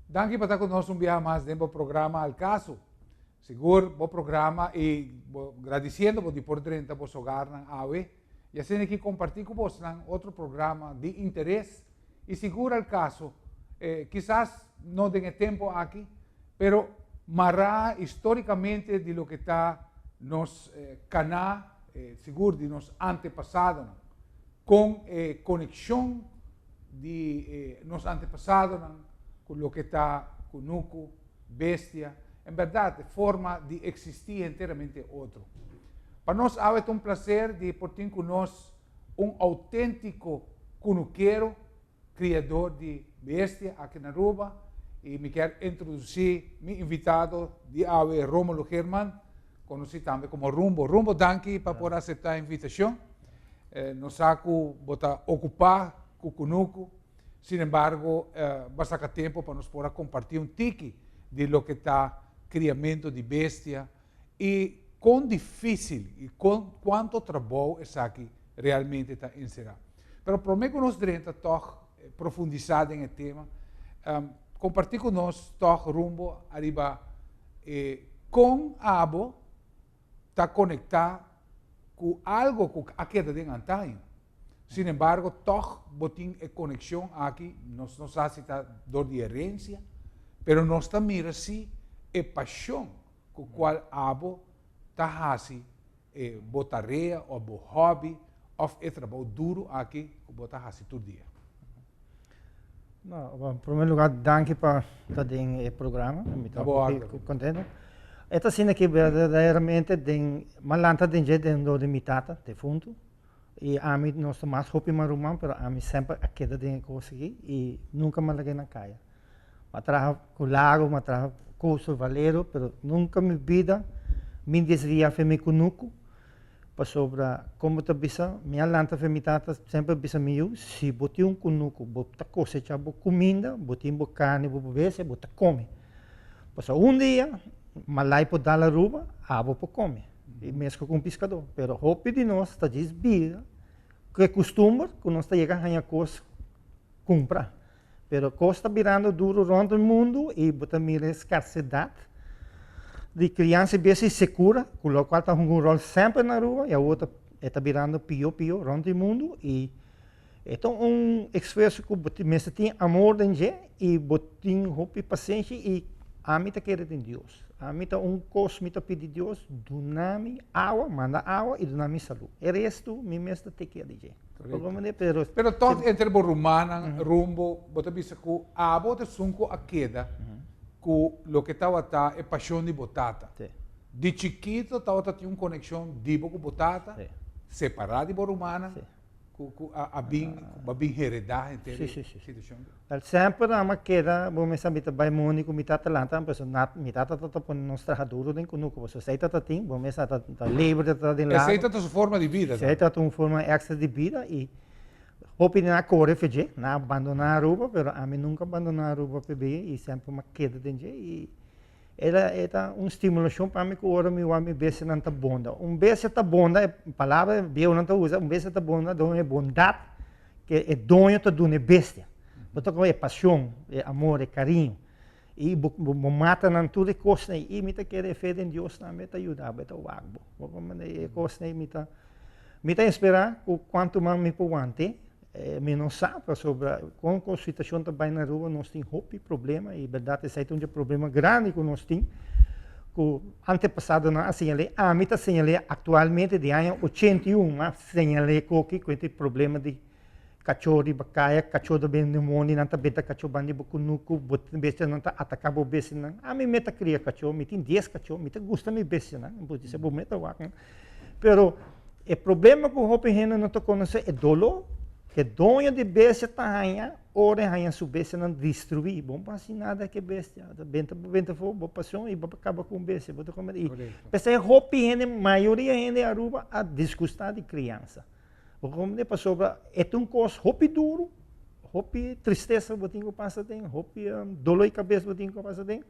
Danki pa ta ku nos un biaha mas den bo programa Al Caso. Sigur bo programa i bo gradisiendo bo di por drenta bo sogarnan awe i asina aki kompartí ku bosnan otro programa di interes i sigur al caso kisas no den e tempu aki pero mará histórikamente di loke ta nos kaná sigur di nos antepasadonan kon e konekshon di nos antepasadonan ku loke ta kunuku, bestia, en bèrdat e forma di eksistí henteramente otro. Pa nos awe ta un plaser di por tin ku nos un outéntiko kunukero, kriador di bestia aki na Aruba i mi kier introdusí mi invitado di awe Romulo Geerman, konosí tambe komo Rumbo. Rumbo danki pa por aseptá e invitashon. Nos sa ku bo ta okupá ku kunuku, sin embargo bo a saka tempu pa nos por a kompartí un tiki di loke ta kriamentu di bestia i kon difísil i kon kuantu trabou esaki realmente ta enserá. Pero promé ku nos drenta tòg profundisá den e tema, kompartí ku nos tòg rumbo ariba e kon abo ta konektá ku algo ku a keda den antaño. Sin embargo, tòg bo tin e konekshon aki, nos no sa si ta dor di herensia, pero nos ta mira si e pashon ku kual abo ta hasi e bo tarea òf bo hòbi òf e trabou duru aki ku bo ta hasi tur dia. No, en primer lugar, danki pa ta den e programa. Mi ta hopi contento. E ta asina ki verdaderamente den m'a lanta den dje den dor di mi tata defuntu i ami nos ta mas hopi mas ruman pero ami semper a keda den e kos aki i nunka m'a laga na kaya. M'a traha ku Lago, m'a traha Coastal Valero pero nunka mi bida mi desvia fe mi kunuku. Pasobra, kon bo ta bisa, mi a lanta fe mi tata semper bisa mi yu, si bo tin un kunuku, bo ta kosechá bo kuminda, bo tin bo karni, bo bestia, bo ta kome. Pasobra un dia, malai por dal Aruba, abo por kome. I mesko ku un piskadó. Pero hopi di nos ta djis bira ku e kustumber ku nos ta yega haña kos kumpra. Pero kos ta birando duru rònt e mundu i bo ta mira e skarsedat di kriansa i bes i sekura, ku lokual ta hunga un ròl semper na Aruba i awor ta e ta birando pió pió rònt e mundu i e ta un esfuerso ku bo mester tin amor den dje i bo tin hopi pasenshi i ami ta kere den Dios. Ami ta un kos mi ta pidi Dios, duna mi awa, manda awa i duna mi salú. E restu mi mes ta take care di dje. Correcto. Pero toch entre bo rumannan rumbo bo ta bisa cu abo ta esun cu a keda cu loke tawata e pasion di bo tata. Di chikito tawata tin un conexion di bo cu bo tata, separa di bo rumannan cu a bin cu a bin hereda henter e situacion. Wel semper nan a keda bo mester mi ta bay mondi cu mi tata lanta pasobra mi tata ta pone nos traha duro den cunucu pasobra esey tata tin bo mester ta labor ta ta den lago. Esey ta su forma di bida. Esey ta un forma extra di bida y hopi nan a core fe dje nan a bandona Aruba pero ami nunca a bandona Aruba p'e y semper mi a keda den dje y e ta un stimulacion pa mi cu ora mi wak mi bestianan ta bonda. Un bestia ta bonda e palabra bieunan ta usa un bestia ta bonda dor e bondad ke e doño ta duna e bestia. Bo ta kohe e pasion, e amor, e kariño. I bo bo mata nan tur e kosnan ei. I mi ta kere e fe den Dios tambe ta yuda bo, e ta wak bo. Bo por e kosnan ei mi ta mi ta esperá ku kuantu mas mi por want'é, mi no sa pasobra kon ku situashon ta bai na Aruba nos tin hopi problema i bèrdat esei ta un dje problema grandi ku nos tin ku antepasadonan a señal'é, ami ta señal'é aktualmente di aña 81 a Señal'é koki ku e tin problema di kachó riba kaya, kachó ta bini den mondi, nan ta benta kachó banda di bo kunuku, bo bestianan ta ataká bo bestianan. Ami me ta kria kachó, mi tin dies kachó, mi ta gusta mi bestianan, bo di bo me ta wak nan. Pero e problema ku hopi hende no ta konosé e doló ku e doño di bestia ta haña ora e haña su bestianan destruí. Bo no por hasi nada ku e bestia, ta benta bo benta afó bo pasion i bo por kaba ku un bestia, bo ta komprende? I P'esei hopi hende, mayoria hende Aruba a disgustá di kriansa. Bo komprende? Pasobra e ta un kos hopi duru, hopi tristesa bo tin ku pasa aden, hopi doló di kabes bo tin ku pasa aden.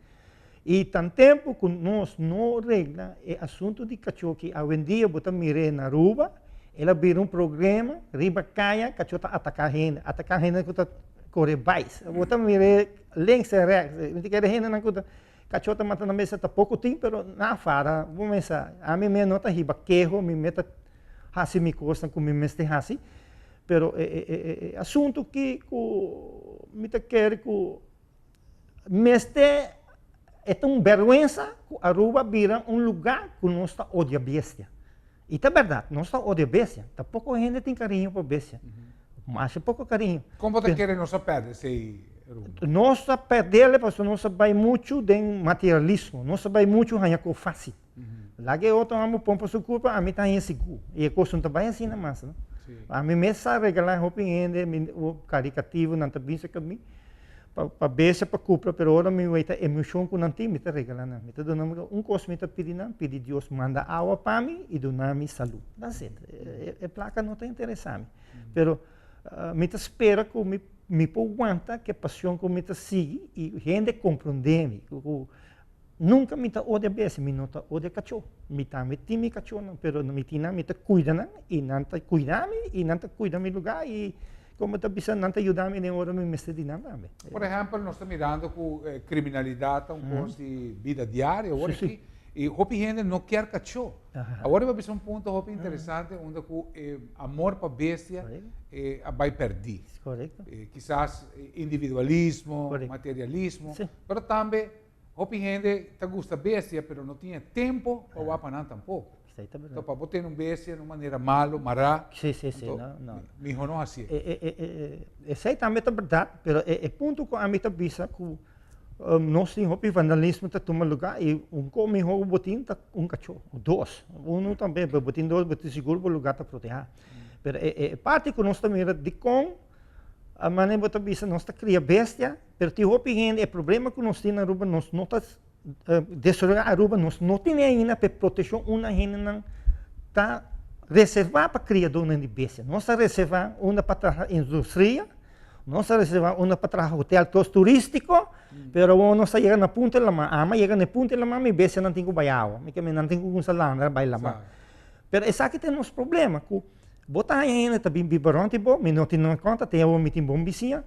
I tan tempu ku nos no regla e asuntu di kachó ki awendia bo ta mir'é na Aruba, el a bira un problema riba kaya, kachó ta ataká hende, ataká hende ku ta. kore bais. Bo ta mira links en rechts. Mi ta kere hendenan ku ta kachó ta mata nan mesa ta poko tin, pero nan a fada. Bo mesa, ami mes no ta hiba keho, mi mes ta hasi mi kosnan ku mi mester hasi. Pero e asuntu ki ku mi ta kere ku mester, e ta un bèrgwensa ku Aruba bira un lugá ku nos ta odia bestia. I ta bèrdat, nos ta odia bestia. Ta poko hende tin kariño pa bestia. Masha poko kariño. Kon bo ta kere nos a pèrdè esei, Ruben? Nos a pèrdèle pasobra nos a bai muchu den materialismo. Nos a bai muchu haña kos fásil. Laga e otro hòmber pompa su kurpa, ami ta haña sigur. I e kos no ta bai asina mas, no. Ami mes sa regalá hopi hende, mi karikativo nan ta bisa ku mi. Pa besa, pa kupra, pero ora mi wei ta emoshon ku nan tin, mi ta regala nan. Mi ta duna nan un kos mi ta pidi nan, pidi Dios manda awa pa mi i duna mi salu. That's it. E plaka no ta interesa mi. Pero mi ta spera ku mi mi por wanta ku e pasion ku mi ta sigui i hende komprondé mi. Ku nunka mi ta odia besa, mi no ta odia kachó. Mi tambe tin mi kachónan, pero mi tin nan, mi ta kuida nan i nan ta kuida mi i nan ta kuida mi lugá i Como ta bisa nan ta yuda mi den ora mi mester di nan tambe. Por ehempel nos ta mirando cu criminalidad ta un cos di bida diario awor aki y hopi hende no kier cacho. Awor bo a bisa un punto hopi interesante unda cu e amor pa bestia a bay perdi. Kisas individualismo, materialismo, pero tambe hopi hende ta gusta bestia pero no tin e tempo pa wak pa nan tampoco. Esei ta berdad. Pa bo tene un bestia na un manera malo, mará, Sí, sí, sí, no, no. miho no hasié. Esei tambe ta berdad, pero e punto ku ami ta bisa ku nos tin hopi vandalismo ta tuma lugá i un kos miho ku bo tin ta un kachó, o dos. Unu tambe, pero bo tin dos bo tin sigur bo lugá ta protehá. Pero e parti ku nos ta mira dikon a manera bo ta bisa nos ta kria bestia, pero tin hopi hende e problema ku nos tin na Aruba nos no ta Desaroyá Aruba nos no tene ainda p'e proteccion unda hendenan ta reservá pa criadornan di bestia. Nos ta reservá unda pa traha industria, nos ta reservá unda pa traha hotel tos turístico, pero awor nos ta yega na punta di lamá. Ama yega na e punta di lamá mi bestianan tin ku bai awa, mi ke men nan tin ku kumsa landa bai lamá. Pero esaki ta nos problema ku bo ta haña hende ta bin biba rònt di bo, mi no tin nan konta, te awor mi tin bon bisiña,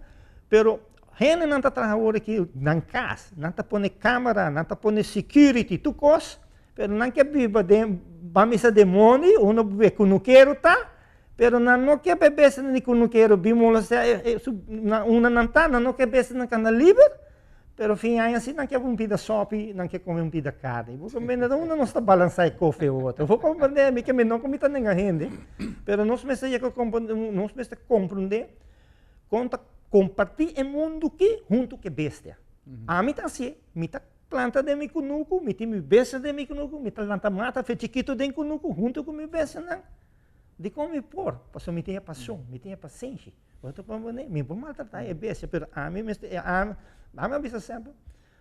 pero Hendenan ta traha awor aki nan kas, nan ta pone kamera, nan ta pone security, tur kos, pero nan ke biba den, ban bisa den mondi, uno be kunukero ta, pero nan no ke be bestianan di kunukero bin molestea unda nan ta, nan no ke bestianan kanda liber, pero fin aña si nan ke un pida sopi, nan ke kome un pida karni. Bo komprende? Unda nos ta balansa e kofe e otro? Bo komprende? Mi ke mi no ku mi ta nenga hende, pero nos mester yega nos mester komprende Kon ta kompartí e mundu ki huntu ku e bestia. Ami ta hasié, mi ta planta den mi kunuku, mi tin mi bestia den mi kunuku, mi ta lanta mata fe chikitu den kunuku huntu ku mi bestianan. Dikon mi por? Pasobra mi tin e pasion, mi tin e pasenshi. Bo ta komprendé? Mi por maltratá e bestia, pero ami mester, ami, ami a bisa semper,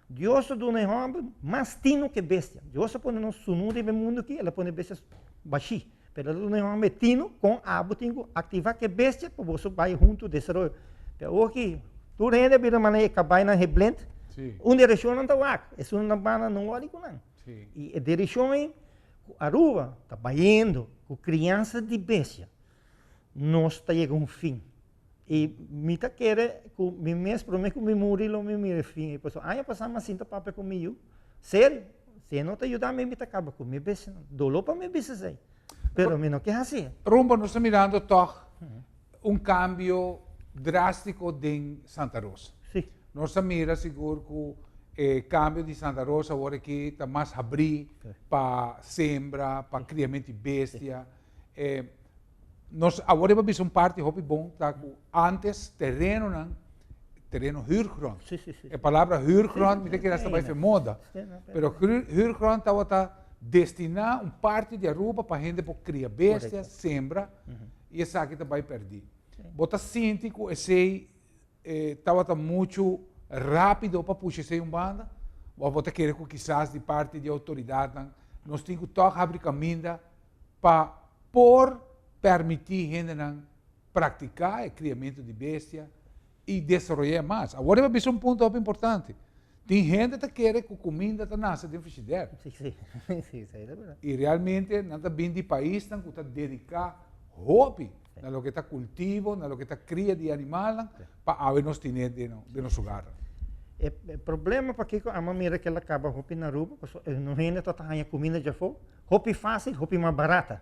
Dios ta duna e hòmber mas tino ku e bestia. Dios a pone nos sunú riba e mundu akí, el a pone e bestia bashí. Pero el a duna e hòmber e tino kon abo tin ku aktivá ku e bestia pa boso bai huntu desaroyo. Pero awor aki tur hende a bira manera e kabainan heblend. Un direkshon nan ta wak, esun na banda no wòri ku nan. I e direkshon ei ku Aruba ta bayendo ku kriansa di bestia, nos ta yega un fin. I mi ta kere ku mi mes promé ku mi muri lo mi mira e fin ei. Pasobra aña pasá mi a sinta papia ku mi yu. Serio, si e no ta yuda mi, mi ta kaba ku mi besinan. Doló pa mi bisa esei, pero mi no ke hasié. Rumbo nos ta mirando tòg un kambio drástiko den Santa Rosa. Sí. Nos ta mira sigur ku e kambio di Santa Rosa awor aki ta mas habrí pa sembra, pa kriamentu di bestia. Nos awor riba bisa un parti hopi bon ta ku antes terenonan, tereno huurgrond. Sí, sí, sí. E palabra huurgrond mi ta kere hasta bai fe moda. Pero huurgrond tabata destiná un parti di Aruba pa hende por kria bestia, sembra, i esaki ta bai pèrdí. Bo ta sinti ku esei tabata muchu rápido pa pusha esei un banda? Òf bo ta kere ku kisas di parti di outoridatnan nos tin ku tòg habri kaminda pa por permití hendenan praktiká e kriamentu di bestia i desaroy'é mas. Awor riba bisa un punto hopi importante. Tin hende ta kere ku kuminda ta nase den frishider. Sí, sí. Sí, esei ta berdad. I realmente nan ta bin di paisnan ku ta dediká hopi. Na loke ta kultivo, na loke ta kria di animalnan, pa awe nos tine den nos hogar. E problema pakiko amo mira ke la kaba hopi na Aruba, pasobra e no hende ta haña kuminda djafó, hopi fásil, hopi mas barata.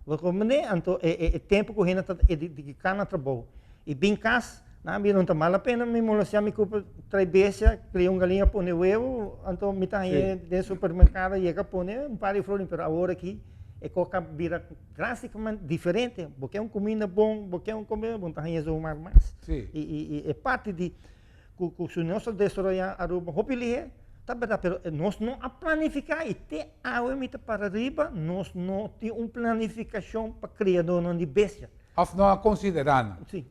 Bo komprendé? Anto e tempu ku hende ta dediká na trabou i bin kas, nan a bira no ta mal la pena mi molestiá mi kurpa trae bestia, kria un galiña pone webu, anto mi ta haña den supermerkado yega pone un par di florin, pero awor aki e kos a bira drásticamente diferente. Bo ke un kuminda bon, bo ke un kuminda, bo no ta haña zomaar mas. I e parti di ku si nos a desaroyá Aruba hopi lihé, ta bèrdat, pero nos no a planifiká i te awe mi ta para riba, nos no tin un planifikashon pa kriadónan di bestia. Òf no a konsiderá nan. Sí.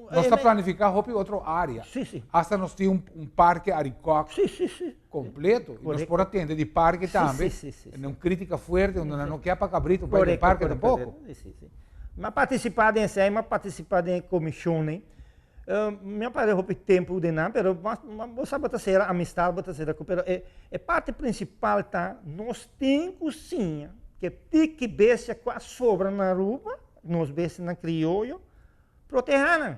Nos ta planifiká hopi otro área. Sí, sí. Asta nos tin un parke Arikok. Sí, sí, sí. Kompleto. I nos por a tende di parke tambe. Sí, sí, sí. En un krítika fuerte unda nan no ke pa kabrito bai den parke tampoko. Sí, sí, sí. Mi a partisipá den esei, mi a partisipá den e komishonnan. Mi a perde hopi tempu den nan, pero mas bo sa bo ta sera amistad, bo ta sera ku, pero e e parti prinsipal ta nos tin ku siña ke tiki bestia ku a sobra na Aruba, nos bestianan krioyo, protehá nan.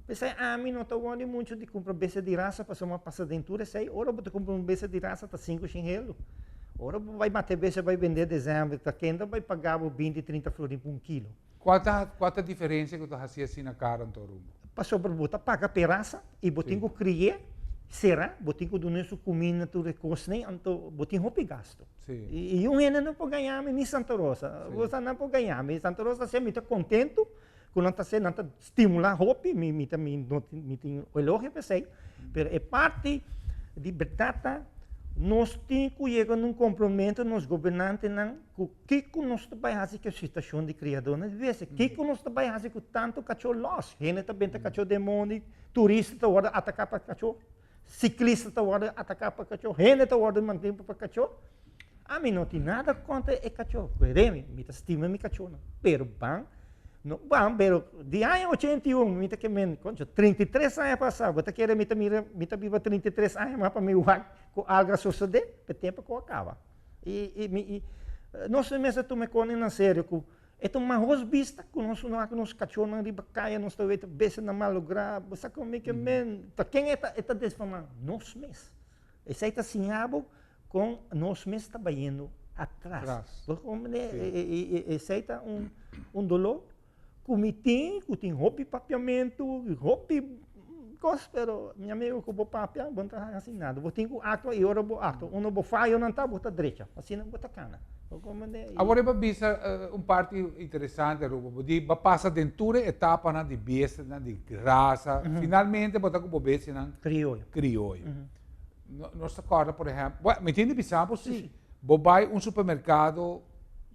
P'esei ami no ta wòrdu muchu di kumpra bestia di rasa pasobra mi a pasa den tur esei. Ora bo ta kumpra un bestia di rasa ta sinku shin helu. Ora bo bai mata e bestia bai bendé desèmber ta kende bai paga bo binti trinta florin pa un kilo. Kua ta kua ta diferensia ku ta hasi asina kara anto rumbo? Pasobra bo ta paga p'e rasa i bo tin ku kri'é, será, bo tin ku dun'é su kuminda tur e kosnan, anto bo tin hopi gastu. I un hende no por gaña mi ni Santa Rosa. Bo sa nan por gaña mi. Santa Rosa si mi ta kontentu ku nan ta hasi, nan ta stimulá hopi, mi mi ta mi no mi tin elogio p'esei, pero e parti di bèrdat ta nos tin ku yega na un komprometo nos gobernantenan ku Kiko nos ta bai hasi ku e situashon di kriadónan di bestia? Kiko nos ta bai hasi ku tantu kachó lòs? Hende ta benta kachó den mondi, turista ta wòrdu ataká pa kachó, siklista ta wòrdu ataká pa kachó, hende ta wòrdu mantí pa kachó. Ami no tin nada kontra e kachó, kere mi, mi ta stima mi kachónan, pero ban, no ban, pero di aña 81 mi ta ke men, koncho, 33 aña pasá, bo ta kere mi ta mira, mi ta biba 33 aña mas pa mi wak ku algu a sosodé? P'e tempu ku a kaba. I, i, mi, i, nos mester tuma e konen na serio ku e ta un mahos bista ku nos no ku nos kachónan riba kaya nos ta weta bestianan malográ bo sa kon mi ke men ta ken e ta e ta desfamá nos mes esei ta siña bo kon nos mes ta bayendo atras bo komprende esei ta un un doló Ku mi tin, ku tin hopi papiamentu, hopi kos, pero mi amigo ku bo papia, bo no ta hasi nada. Bo tin ku aktua i ora bo aktua, unda bo fayonan ta, bo ta drecha. Asina bo ta kana. Bo komprende? Awor e bo bisa un parti interesante, Aruba. Bo di bo a pasa den tur e etapanan di bestianan, di rasa. Finalmente bo ta ku bo bestianan Krioyo. Krioyo. Nos ta kòrda, por ehèmpel, bueno, mi tin di bisa bo si, bo bai un supermerkado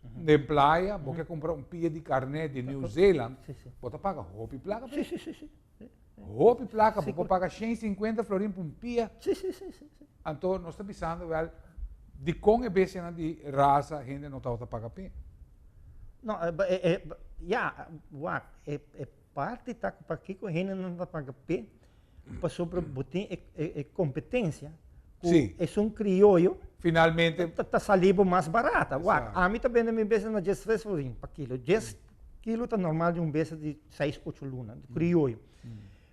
den playa, bo ke kumpra un pia di karné di New Zealand, bo ta paga hopi plaka pa esei. Sí, sí, sí. Hopi plaka, bo por paga shen i sinkuenta florin pa un pia. Sí, sí, sí, sí. Anto nos ta bisando wèl, dikon e bestianan di rasa hende no tabata paga p'e? No, ya, wak, e parti ta ku pakiko hende no ta paga p'e, pasobra bo tin e kompetensia ku esun krioyo Finalmente ta sali bo mas barata. Wak, ami ta bende mi bese na 13 florin pa kilo. 10 kilo ta normal di un bese di seis, ocho luna, di krioyo.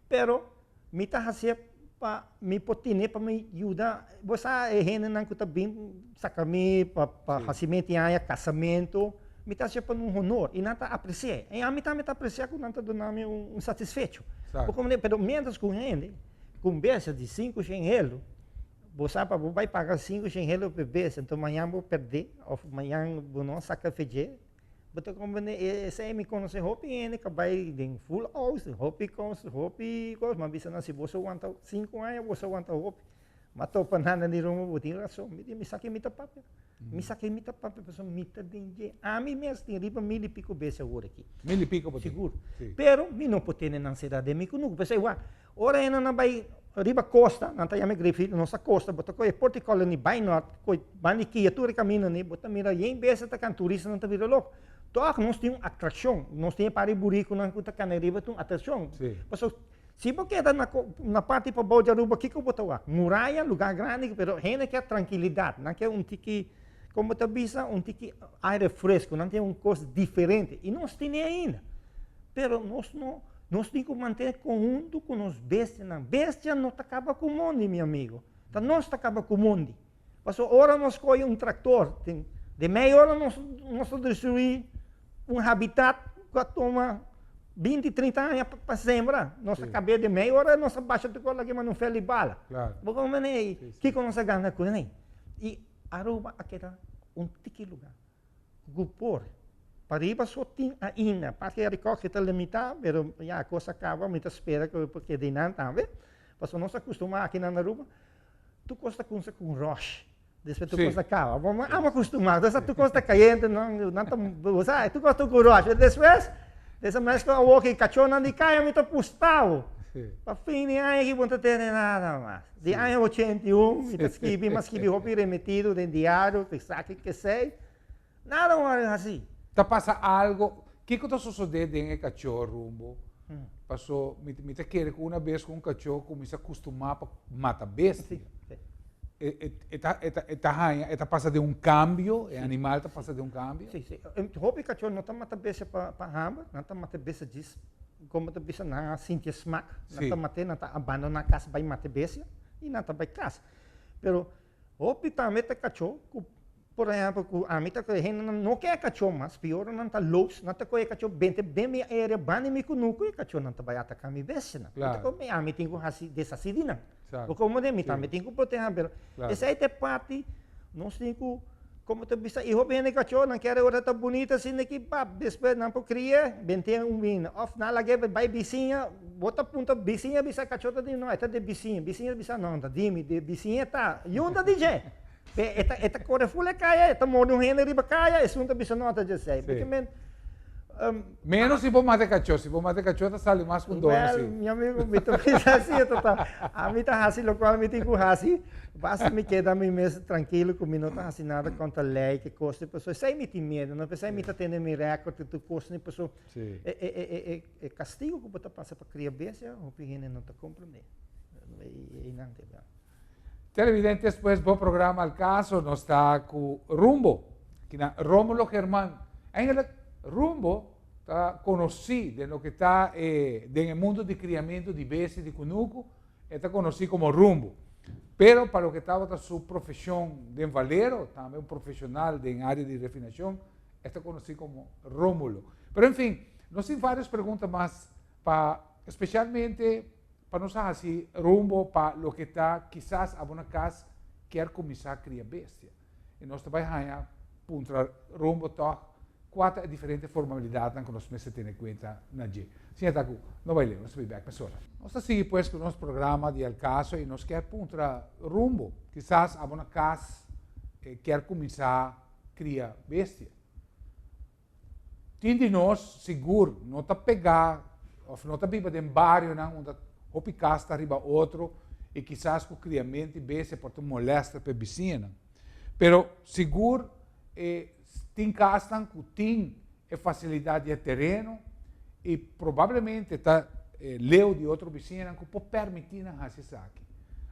Pero mi ta hasié pa mi por tene pa mi yuda, bo sa e hendenan ku ta bin saka mi pa hasimentu di aña, kasamentu, mi ta hasié pa un honor i nan ta apresi'é. I ami tambe ta apresiá ku nan ta duna mi un satisfecho. Bo komprende? Pero miéntras ku un hende ku un bestia di sinku shen helu, bo sa pa bo bai paga sinku shen helu pa e bestia, anto mañan bo pèrdè òf mañan bo no saka fe dje, Bo ta comprende? Esei mi conoce hopi hende cu a bay den full house, hopi cos, hopi cos, mi a bisa nan si boso wanta cinco aña boso a wanta hopi. Mi a topa nan nan di Roma, bo tin razon, mi di mi sa ke mi ta papia, mi sa ke mi ta papia pasobra mi ta den dje, ami mes tin riba mil y pico bes awor aki. Mil y pico bo tin? Sigur. Pero mi no por tene nan seda den mi cunucu, p'esei wak, Ora e nan a bai riba kosta, nan ta yama e Griffield, nos a kosta, bo ta kohe Porto Colony bai nort, kohe banda di Kia tur e kaminda ni, bo ta mira yen bes ta kan turistanan ta bira loko. Tòg nos tin un atrakshon, nos tin e par di burikunan ku ta kana riba ta un atrakshon. Pasobra si bo keda na na parti pabou di Aruba kiko bo ta wak? Muraya, lugá grandi, pero hende ke trankilidat, nan ke un tiki, komo bo ta bisa, un tiki aire fresku, nan tin un kos diferente i nos tene ainda. Pero nos no, nos tin ku mantené konhunto ku nos bestianan. Bestia no ta kaba ku mondi, mi amigo. Ta nos ta kaba ku mondi. Pasobra ora nos kohe un traktor, tin de mei ora nos nos ta destruí un habitat ku a tuma 20, 30 aña pa sembra. Nos ta kab'é de mei ora nos a basha tur kos laki manda un fel di bala. Bo komprende? I kiko nos a gana kuné? I Aruba a keda un tiki lugá. Ku por. Pariba so tin ainda. Parke Arikok ta limitá, pero ya kos a kaba, mi ta spera ku por keda einan tambe. Pasobra nos a kustumá aki na Aruba, tur kos ta kumsa ku un rush, despues tur kos ta kaba. Bo amo kustumá, entonces tur kos ta kayente, nan nan ta, bo sa, tur kos ta ku rush. Pero despues, desa mes ku awor ku e kachónan di kaya mi ta pusta bo. Pa fin di aña aki bo no ta tene nada mas. Di aña 81 mi ta skibi, mi a skibi hopi remetido den diario, esaki, kesei. Nada wòrdu hasí. Ta pasa algo, kiko ta sosodé den e kachó rumbo? Paso mi mi ta kere ku una bes ku un kachó kuminsá kustumá pa mata bestia, e e ta e ta e ta haña e ta pasa den un kambio, e animal ta pasa den un kambio? Sí, sí. Hopi kachó no ta mata bestia pa pa hamber, nan ta mata bestia djis komo ta bisa nan a sinti e smak, nan ta mat'é, nan ta abandoná kas bai mata e bestia i nan ta bai kas. Pero hopi tambe ta kachó ku Por ehempel, ku ami ta kohe hendenan no ke e kachó mas, pior nan ta loops, nan ta kohe e kachó bente den mi area banda mi kunuku e kachónan ta bai ataká mi bestianan. Claro. Ku mi ami tin ku hasi deshasí di nan. Exacto. Komo den mi tambe tin ku protehá, pero claro. Esei ta e parti nos tin ku komo ta bisa i hopi hende kachó nan kere ora ta bunita asina ki pap despues nan por kri'é bent'é un bina òf nan lag'é bai bisiña bo ta puntra bisiña bisa kachó ta di no e ta di bisiña, bisiña ta bisa no ta di mi, di bisiña ta yunta di dje. Pe e ta e ta kore ful e kaya, e ta morde un hende riba kaya, esun ta bisa no ta dje sei. Porque men Menos si bo mata e kachó, si bo mata e kachó ta sali mas ku un doño si. Well, mi amigo, mi ta bisa asi, e ta ta, ami ta hasi lokual mi tin ku hasi, basta mi keda mi mes trankilo ku mi no ta hasi nada kontra lei, ke kos, pasobra esei mi tin miedu, no, p'esei mi ta tene mi rèkòrt i tur kos, pasobra e e e e kastigo ku bo ta pasa pa kria bestia, hopi hende no ta komprendé. Einan te. Televidentes, pues bo programa Al Caso nos ta cu Rumbo. Kina Romulo Germán. Eigenlijk Rumbo ta conoci den loke ta eh, den e mundo di criamento di bestia di cunucu, e ta conoci como Rumbo. Pero pa loke tabata su profesion den Valero, tambe un profesional den area di refinacion, e ta conoci como Romulo. Pero en fin, nos tin varios pregunta mas pa especialmente Pa nos a hasi rumbo pa loke ta kisas abo na kas kier kuminsá kria bestia. I nos ta bai haña puntra rumbo tòg kua ta e diferente formalidatnan ku nos mester tene kuenta na dje. Siña ta ku no bai leu, nos ta bai bèk mesora. Nos ta sigui pues ku nos programa di El Caso i nos kier puntra rumbo kisas abo na kas kier kuminsá kria bestia. Tin di nos sigur no ta pegá òf no ta biba den barionan unda hopi kas ta riba otro i kisas ku kriamento i bestia por ta un molèster pa e bisiñanan. Pero sigur e tin kasnan ku tin e fasilidat di e tereno i probablemente ta leu di otro bisiñanan ku por pèrmití nan hasi esaki.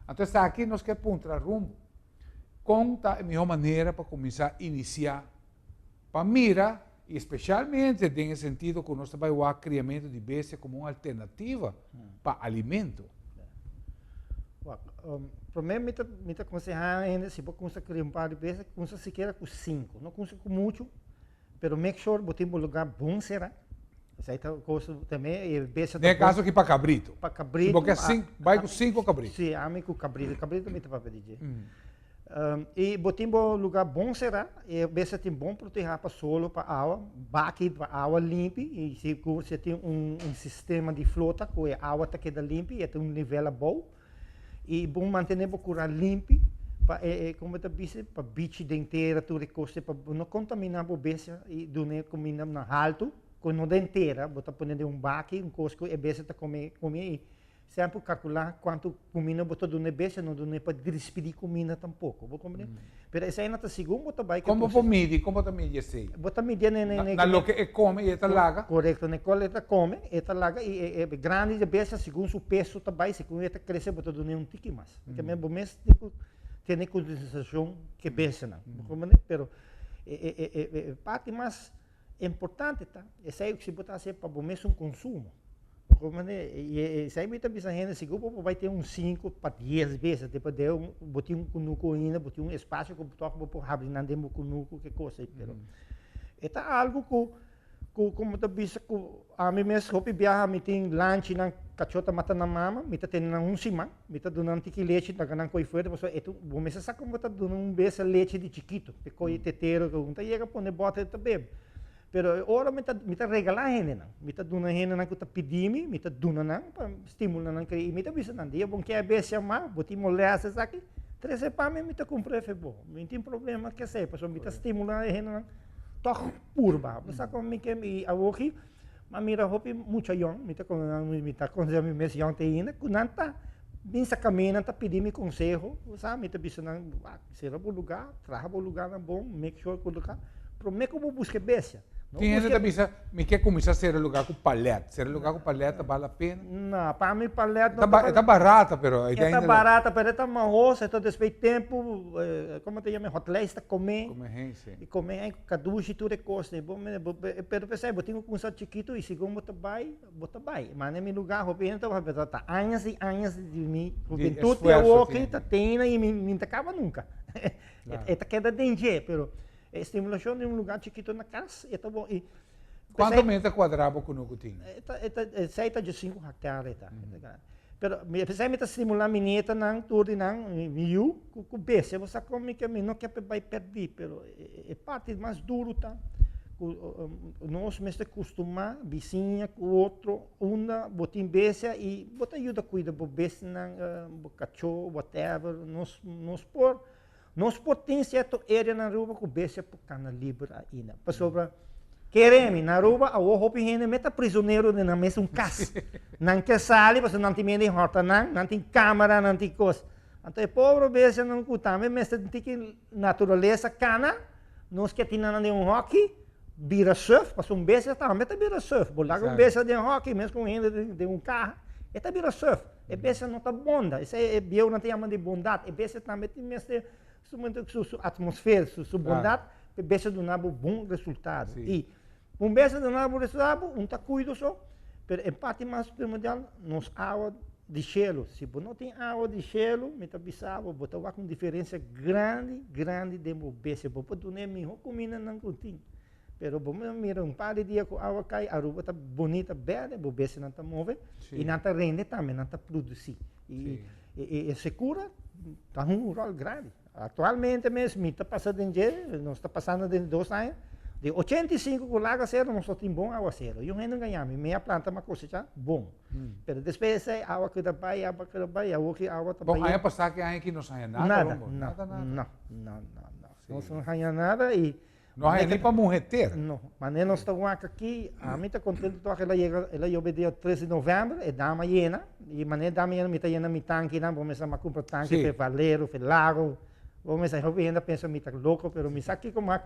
Anto esaki nos ke puntra rumbo. Kon ta e mihó manera pa kuminsá inisiá Pa mira, i especialmente den e sentido cu nos ta bay wak criamento di bestia como un alternativa pa alimento. Wak, prome mi ta mi ta conseha hende si bo cuminsa cria un par di bestia, cuminsa sikiera cu cinco, no cuminsa cu mucho, pero make sure bo tin bo lugar bon cera, esey ta cos tambe e bestia ta Den e caso aki pa cabrito. Pa cabrito. Si bo kier bay cu cinco cabrito. Si, ami cu cabrito, cabrito mi ta papia di dje. I bo tin bo lugá bon será, e bestia tin bon protehá pa solo, pa awa, baki pa awa limpi i sigur si e tin un un sistema di flota ku e awa ta keda limpi e ta un nivel abou i bo mantené bo kurá limpi pa e e komo ta bisa pa bichi den tera tur e kos pa bo no kontaminá bo bestia i dun'é kuminda na haltu ku no den tera bo ta pone den un baki un kos ku e bestia ta kome kome i Semper kalkulá kuantu kuminda bo ta duna e bestia, no dun'é pa dispidí kuminda tampoko, bo komprendé? Pero esei no ta segun bo ta bai ku e Kon bo por midi? Kon bo ta midi esei? Bo ta midié na na Na loke e kome i e ta laga? Korekto, na kual e ta kome, e ta laga i e e grandi di e bestia segun su peso ta bai, segun e ta krese bo ta dun'é un tiki mas. Tambe bo mes tin ku tene konsientisashon ku e bestianan, bo komprendé? Pero e e e e parti mas. Importante ta, esei si bo ta hasié pa bo mesun konsumo. I esei mi ta bisa hende, sigur bo por bai tin un sinku pa dies bes, depende bo tin un kunuku ainda, bo tin un espasio ku tòg bo por habri nan den bo kunuku, ke kos ei, pero e ta algu ku ku komo ta bisa ku ami mes hopi biaha mi tin lanchinan kachó ta mata nan mama, mi ta tene nan un siman, mi ta duna nan tiki lechi laga nan koi fuerte pasobra e ta bo mester sa komo ta duna un bes lechi di chikitu pe koi tetero ku ta yega pone bòter e ta bebe. Pero e ora mi ta mi ta regalá hendenan, mi ta duna hendenan ku ta pidi mi, mi ta duna nan pa stimulá nan kre i mi ta bisa nan dia bo ke bestia mas, bo tin molèst esaki, trese pa mi, mi ta kumpra efe bo. Mi no tin problema ku esei pasobra mi ta stimulá e hendenan tòg purba. Bo sa kon mi ke i awoki mi a mira hopi mucha yòn, mi ta mi ta konsidera mi mes yòn te ainda, ku nan ta bin sa kaminda, nan ta pidi mi konseho, bo sa, mi ta bisa nan, wak, sera bo lugá, traha bo lugánan bon, make sure ku lugá, promé ku bo buska e bestia. No Tin hende buska ta bisa, mi ke kuminsá sera lugá ku palèt. Sera lugá ku palèt ta bal la pena? No, pa mi palèt no Ta ta ba, e bal. ta barata, pero E ta ainda barata, pero e ta mahos, e ta despues tempu, komo ta yama, hotlijst ta komé. Komé hei, sí. I komé ei ku kadushi tur e kos ei. Bo mira, bo, pero p'esei bo tin ku kuminsá chikitu i segun bo ta bai, bo ta bai. Ma na mi lugá hopi hende ta bai, pero ta añas i añas di mi Di hubentut i esfuerso awoki tin. ta tena i mi mi no ta kaba nunka. E ta keda den dje, pero e stimulashon di un lugá chikitu na kas e ta bon. I Kuantu p'esei meter kuadrá bo kunuku tin? E ta e ta esei ta diesinku hectare e ta, e ta grandi. Pero mi p'esei mi ta stimulá mi nietanan tur di nan, mi yu ku ku bestia bo sa kon mi ke mi no ke pa e bai pèrdí, pero e parti mas duru ta ku nos mester kustumá bisiña ku otro unda bo tin bestia i bo ta yuda kuida bo bestianan, bo kachó, whatever, nos nos por Nos por tin cierto area na Aruba cu bestia por cana liber ainda. Pasobra, kere mi, na Aruba awor hopi hende me ta prisonero den nan mesun cas. Nan ke sali pasobra nan tin miedo di horta nan, nan tin camera, nan tin cos. Anto e pobre bestianan cu tambe mester tin tiki naturalesa cana, nos ke tin nan den un hoki, bira suf, pasobra un bestia tambe ta bira suf. Bo laga un bestia den hoki mes cu un hende den un caha, e ta bira suf. E bestia no ta bonda, esei e bieunan ta yama di bondat. E bestia tambe tin mester su su su atmosfera, su su bondat, pa e bestia duna bo bon resultado. I un bestia duna bo resultado, un ta kuido so, pero e parti mas primordial, nos awa di shelu. Si bo no tin awa di shelu, mi ta bisa bo, bo ta wak un diferensia grandi, grandi den bo bestia. Bo por duna e miho kumindanan ku tin. Pero bo mira un par di dia ku awa kai, Aruba ta bonita berde, bo bestianan ta move i nan ta rende tambe, nan ta produsí. I e sekura ta hunga un ròl grandi. Aktualmente mes mi ta pasa den dje, nos ta pasando den dos aña, di 85 ku laga sero nos no tin bon awasero. I un hende a gaña mi, mi a planta mi a kosechá bon. Pero despues esei awa keda bai, awa keda bai, awor ki awa ta Bon, bai. aña pasá ki aña aki no sa haña nada, Nada, Rombo. no, Nada, nada. no, no, no, no. Nos no haña nada i No hay ni pa muhe tera. No, mane nos ta wak aki, ami ta contento toch el a yega, el a yobe dia 3 di november, e dam a yena, y mane e dam a yena mi ta yena mi tankinan, bo mester a cumpra tanki Sí. p'e Valero, p'e Lago, bo mester hopi hende a pensa mi ta loco, pero mi sa kico mi a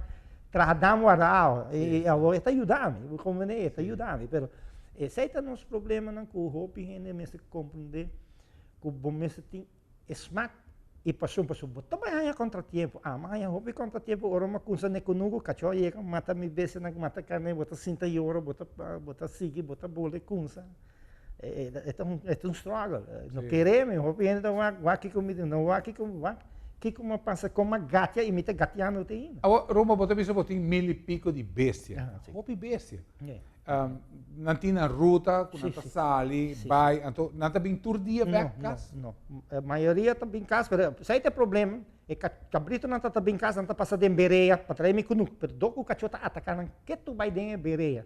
traha dam warda awa, y awor e ta yuda mi, bo comprende, e ta yuda mi, pero esey ta nos problemanan cu hopi hende mester comprende cu bo mester tin E smak i pasion pasobra bo ta bai haña kontratiempo. Ami a haña hopi kontratiempo ora mi a kumsa ne kunuku, kachó a yega mata mi bestianan, mata karné, bo ta sinta yora, bo ta bo ta sigui, bo ta bolbe kumsa. E ta un e ta un struggle. No kere mi, hopi hende ta wak, wak kiko mi no wak kiko wak kiko mi a pasa, kon mi a gatia i mi ta gatiando te ainda. Awor, Roma, bo ta bisa bo tin mil i piko di bestia. Hopi bestia. Nan tin nan ruta ku nan ta sali, bai, anto nan ta bin tur dia bek kas? No, no. Mayoria ta bin kas, pero esei ta e problem, e kabritonan ta ta bin kas, nan ta pasa den berea pa trae mi kunuk, pero dor ku kachó ta ataká nan ketu bai den e berea.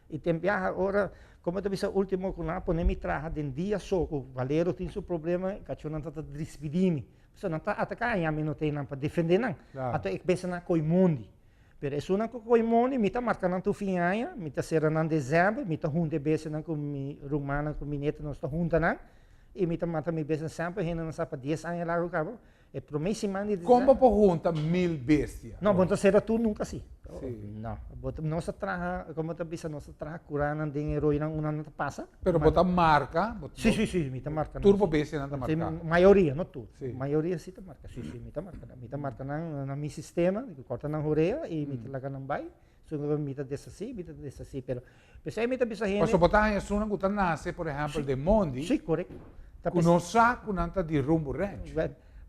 I ten biaha ora, komo ta bisa ultimo ku nan a pone mi traha den dia so, ku Valero tin su problema, e kachónan ta ta dispidí mi. Pasobra nan ta ataká i ami no ten nan pa defendé nan. Anto e bes nan a koi mondi. Pero esunnan ku koi moni, mi ta marka nan tur fin aña, mi ta sera nan desèmber, mi ta hunta e bestianan ku mi rumannan, ku mi nieto, nos ta hunta nan, i mi ta mata mi bestianan semper, hendenan sa pa dies aña largu kaba, e promé siman di Kon bo por hunta mil bestia? No, bo no ta sera tur nunka si. No, bo ta, nos ta traha, komo ta bisa, nos ta traha kuranan den e roinan unda nan ta pasa. Pero bo ta marka? Si, si, si, mi ta marka nan. Tur bo bestianan ta marka? Si, mayoria, no tur. Mayoria si ta marka, si, si, mi ta marka nan. Mi ta marka nan na mi sistema, mi ta korta nan horea i mi ta laga nan bai. Esun mi ta deshasí, mi ta deshasí, pero p'esei mi ta bisa hende. Pasobra bo ta haña esunnan ku ta nase, por ehèmpel, den mondi. Sí, korekto. Ku no sa ku nan ta di Rumbo Ranch.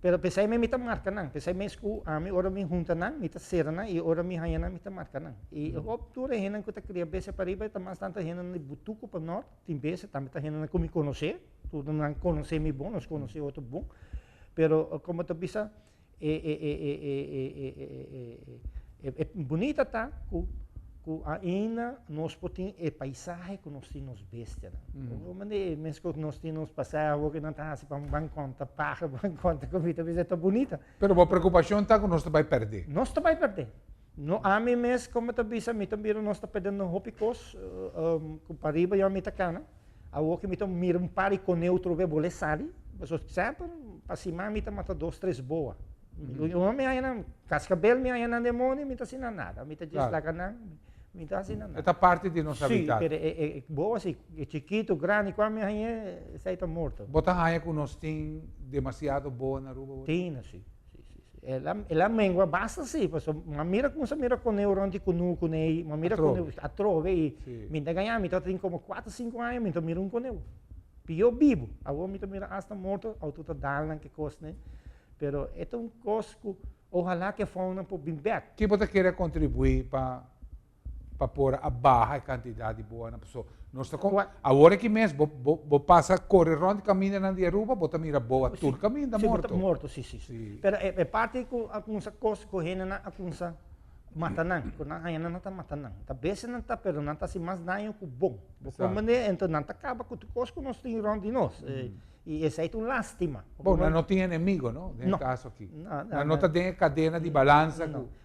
Pero p'esei mi ta marka nan, p'esei mes ku ami ora mi hunta nan, mi ta sera nan i ora mi haña nan mi ta marka nan. I hopi tur e hendenan ku ta kria bestia pariba ta mas tantu hendenan di Butuku pa nort, tin bestia tambe ta hendenan ku mi konosé, tur nan konosé mi bon, nos konosé otro bon, pero komo ta bisa E e e e e e e e e e e bunita ta ku ku ainda nos por tin e paisahe ku nos tin nos bestianan. Mm. Mande mes ku nos tin nos paseo awor ku nan ta hasi pa ban konta paha, ban konta komida, bisa ta bunita. Pero bo preokupashon ta ku nos ta bai pèrdè. Nos ta bai pèrdè. No ami mes komo ta bisa mi ta mira nos ta pèrdendo hopi kos ku pariba yo mi ta kana. Awor ku mi ta mira un par di koneu trobe bole sali, pasobra semper pa siman mi ta mata dos tres boa. Ora mi haña nan kaskabel mi haña nan den mondi mi ta hasi nan nada, mi ta djis laga nan, mi ta hasi nan nada. E ta parti di nos habitat. Si, pero e boa si, e chikitu, grandi, kua mi hañ'é esei ta morto. Bo ta haña ku nos tin demasiado boa na Aruba? Tin, si. Si, si, si. El a, el a mengua basta si, paso m'a mira kumsa mira koneu rond di kunu kunei, m'a mira koneu atrobe i mi ta gaña, mi tabata tin komo kuater sinku aña mi ta mira un koneu. Pio bibu, awor mi ta mira asta morto, auto ta dal nan ke kos ne, pero e ta un kos ku ohala ku e founan por bin bek. Ki bo ta kere kontribuí pa pa por a baha e cantidad di boanan paso nos ta con awor aki mes bo bo bo pasa core rond camindanan di Aruba bo ta mira boa tur caminda morto. Si, morto si si si. Pero e e parti cu a cuminsa cos cu hendenan a cuminsa mata nan cu nan haña nan nan ta mata nan ta bese nan ta pero nan ta haci mas daño cu bon bo comprende enton nan ta caba cu tur cos cu nos tin rond di nos y esey ta un lastima. Bon nan no tin enemigo no den e caso aki nan no ta den e cadena di balansa cu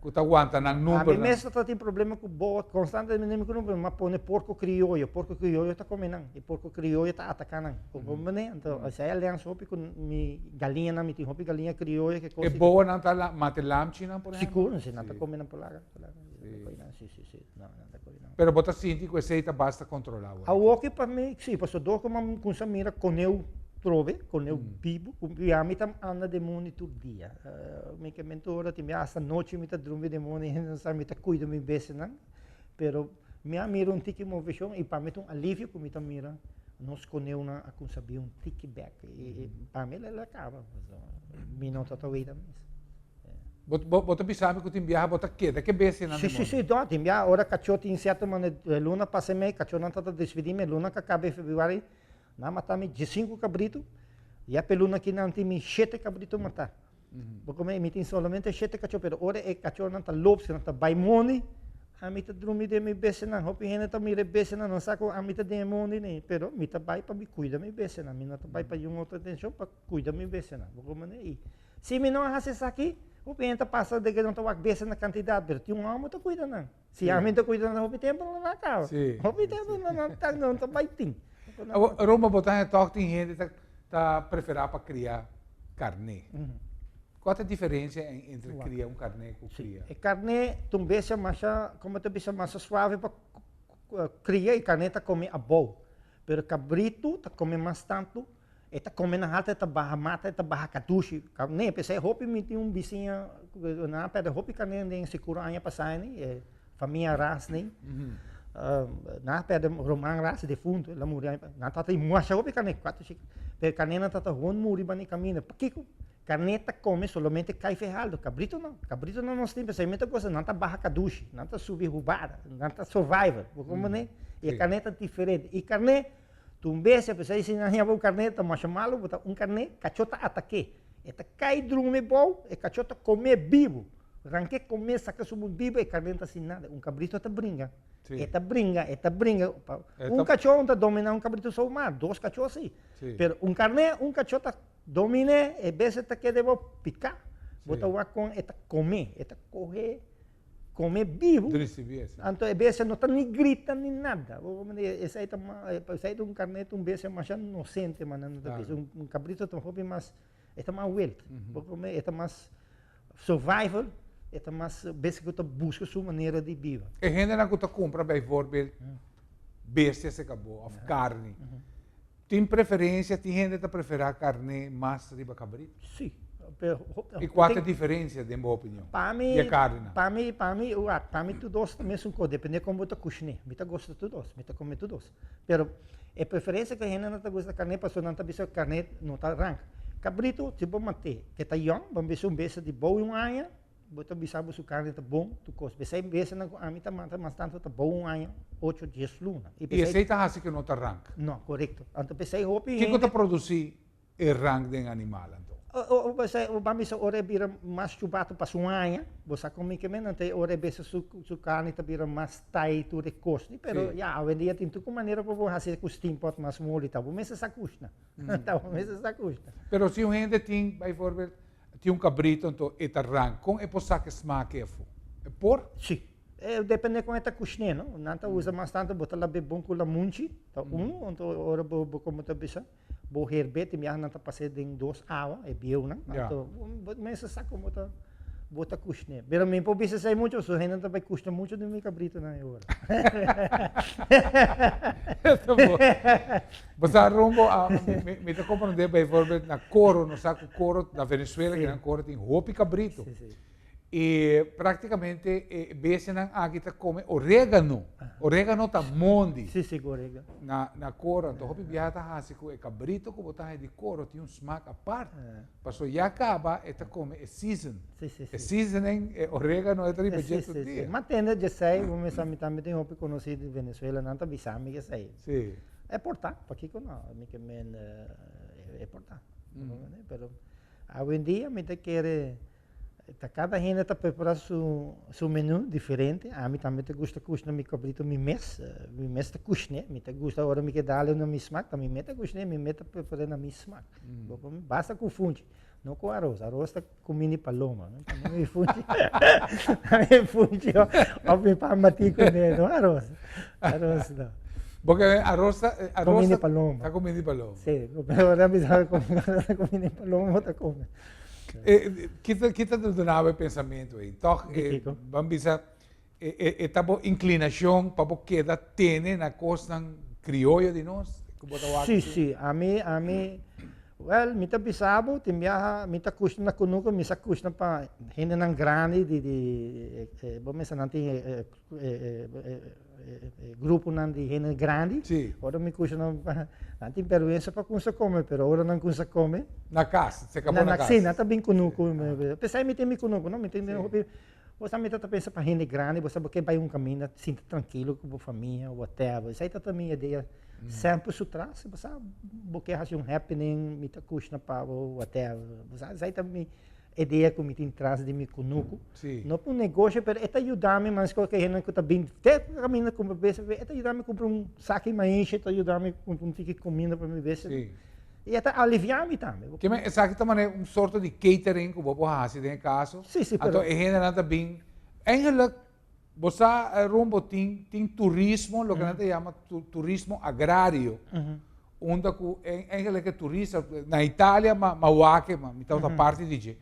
Ku ta wanta nan numbernan. Ami mes ta tin problema ku boa konstantemente ku number, m'a pone porko krioyo, porko krioyo ta kome nan, i porko krioyo ta ataka nan. Comprende? Anto esei a lens hopi ku mi galiñanan, mi tin hopi galiña krioyo ke kos. E boanan ta mata e lamchinan por ehempel? Sigur, si nan ta kome nan por laga, por laga. Si, si, si, nan ta kome nan. Pero bo ta sinti ku esei ta basta kontrolá awor? Awoki pa mi, si, pasobra dor ku mi a kumsa mira koneu trobe, koneu bibu, ku mi ta anda den mundi tur dia. Mi ke mentora tin bia hasta nochi mi ta drumi den moni hende no sa mi ta cuida mi bestianan pero mi a mira un tiki movecion y pa mi ta un alivio cu mi ta mira nos coneunan a cuminsa bin un tiki bek y pa mi el a caba mi no ta ta weta mes. Bo ta bisa mi cu tin biaha bo ta keda ke bestianan den moni? Si si si tin biaha ora cacho tin cierto manera luna pasa mei cachonan ta ta despidi mi luna ca caba e februari Nan mata mi diesinku kabritu, ya p'e luna aki nan tin mi shete kabritu matá. Bo kome mi tin solamente shete kachó, pero ora e kachónan ta lopsi, nan ta bai mondi, ami ta drumi den mi bestianan. Hopi hende ta mira e bestianan, nan sa ku ami ta den e mondi nei, pero mi ta bai pa mi kuida mi bestianan, mi no ta bai pa niun otro intenshon, pa kuida mi bestianan. Bo kome i si mi no a hasi esaki, hopi hende ta pasa de ke nan ta wak bestia na kantidat, pero tin un hòmber ta kuida nan. Si ami ta cuida nan hopi tempo nan a caba. Hopi tempo nan nan ta nan ta bay tin. Roma bo ta haña tog tin hende ta ta prefera pa cria carne. Cua ta e diferencia entre cria un carne cu cria? E carne ta un bestia masha como ta bisa masha suave pa cria y carne ta come abou. Pero cabrito ta come mas tanto. E ta come na halta, e ta baha mata, e ta baha kadushi. Carné, p'esei hopi mi tin un bisiña ku nan a pèrdè hopi carné den sekuro aña pasá ni, e famia Ras ni. Nan a pèrdè Roman Ras, defuntu, el a muri aña pasá. Nan tabata tin masha hopi carné, kuater shiki. Pero carnénan tabata hon muri banda e kaminda. Pakiko? Carné ta come solamente kai fehaldo, cabrito no. Cabritonan nos tin, p'esei mi ta gosa, nan ta baha kadushi, nan ta subi hubada, nan ta survival. Bo komprendé? I e carné ta diferente. I carné Tur bes e p'esei si nan yaba un karné ta masha malu, bo ta un karné, kachó ta atak'é. E ta kai drumi bou, e kachó ta kom'é bibu. Rank'é kom'é saka su bou bibu, e karné no ta hasi nada. Un kabrito ta bringa. E ta bringa, e ta bringa. Un kachó no ta dominá un kabrito so mas, dos kachó si. Pero un karné, un kachó ta domin'é, e bes e ta keda bou piká. Bo ta wak kon e ta kom'é, e ta kohe. Come bibu, anto e bestia no ta ni grita ni nada. Esei ta esei ta un carnet, un bestia masha inocente, manera no ta bisa. Un cabrito ta un hopi mas, e ta mas wild. Bo come, e ta mas survival, e ta mas bestia cu ta busca su manera di biba. E hendenan cu ta cumpra bijvoorbeeld bestia secabó of carni, tin preferencia, tin hende ta prefera carne mas riba cabrito? Si. I kua ta e diferensia den bo opinion di e karninan? Pa mi, pa mi, wak, pa mi tur dos ta mesun kos, depende kon bo ta kushiné. Mi ta gusta tur dos, mi ta kome tur dos. Pero e preferensia ku e hendenan ta gusta karné pasobra nan ta bisa ku karné no ta rank. Kabritu, si bo mat'é, ke ta yòn, bo bisa un bes di bou un aña, Bo ta bisa bo su carne ta bon tur cos. P'esei besenan cu ami ta mata mas tanto ta bon un aña, ocho, dies luna. I esei ta haci cu no ta rank? No, corecto. Anto p'esei hopi hende. Kico ta produci e rank den animal anto? P'esei bo ban bisa ora e bira mas chubato pasa un aña, bo sa con mi ke men, anto e ora e bese su carne ta bira mas tai tur e cos ni. Pero ya, awendia tin tur manera pa bo haci cu steampot mas moli ta bo mester sa cushna. Ta bo mester sa cushna. Pero si un hende tin, bijvoorbeeld, Tin un cabrito anto e ta rank. Con e por saca e smaak efo? E por? Si. E depende con e ta cushné, no? Nan ta usa mas tanto bo ta lab'é bon cu lamunchi, ta uno, anto ora bo bo como ta bisa, bo herb'é, tin biaha nan ta pas'é den dos awa, e bieunan, anto bo mester sa con bo ta bo ta cushné. Pero mi por bisa esei mucho, pasobra hende ta bay cushna mucho di mi cabritonan e ora. Bo sa rumbo a mi ta comprende bijvoorbeeld na Coro, nos sa cu Coro na Venezuela que nan Coro tin hopi cabrito. Y practicamente e bestianan aki ta come oregano. Oregano ta mondi. Sí, sí, oregano. Na na Coro, anto hopi biaha ta haci cu e cabrito cu bo ta haña di Coro tin un smaak apart. Paso ya caba e ta come e season. Sí, sí, sí. E seasoning, e oregano e ta riba dje tur dia. Ma tende djesei, bo mester mi tambe tin hopi conoci di Venezuela, nan ta bisa mi esei. Sí. E por ta, pakiko no? Mi ke men e por ta. Pero awendia mi ta kere ta kada hende ta prepara su su menu diferente. Ami tambe ta gusta kushna mi kabrito mi mes. Mi mes ta kushne. Mi ta gusta ora mi ke dale na mi smak, ta mi mes ta kushne, mi mes ta prepara na mi smak. Basta ku funchi, no ku aros. Aros ta kumindi paloma. No mi funchi. Mi funchi of mi pan batí kuné, no aros. Aros no. Porque aros ta aros Kumindi paloma. Ta kumindi paloma. Sí, pero ora mi sa kumindi paloma bo ta kome. Kita kita ta duna bo e pensamentu ei? Tòg ban bisa e ta bo inklinashon pa bo keda tene na kosnan krioyo di nos ku bo ta wak? Sí, sí. Ami, ami, wèl, mi ta bisa bo, tin biaha mi ta kushna na kunuku, mi sa kushna pa hendenan grandi di di bo mester nan tin e e gruponan di hende grandi. Sí. Ora mi kushna nan tin bèrgwensa pa kumsa kome, pero ora nan kumsa kome. Na kas, se kabo na kas. Sí, nan ta bin kunuku. P'esei mi tin mi kunuku, no? Mi tin hopi. Bo sa mi ta ta pensa pa hende grandi, bo sa bo ke bai un kaminda sinti trankilo ku bo famia, whatever. Esei ta ta mi idea semper su tras, bo sa bo ke hasi un happening, mi ta kushna pa bo, whatever. Bo sa esei ta mi idea ku mi tin tras di mi kunuku. No pa un negoshi, pero e ta yuda mi mas ku hende ku ta bin te kaminda kumpra bes, e ta yuda mi kumpra un saki maishi, e ta yuda mi kumpra un tiki kuminda pa mi bes. I e ta aliviá mi tambe. Ke men esaki ta manera un sorto di catering ku bo por hasi den e kaso. Sí, sí, pero. Anto e hendenan ta bin. Eigenlijk bo sa rumbo tin tin turismo, loke nan ta yama turismo agrario. Unda ku eigenlijk e turista na Italia ma ma wak ma mi tabata parti di dje.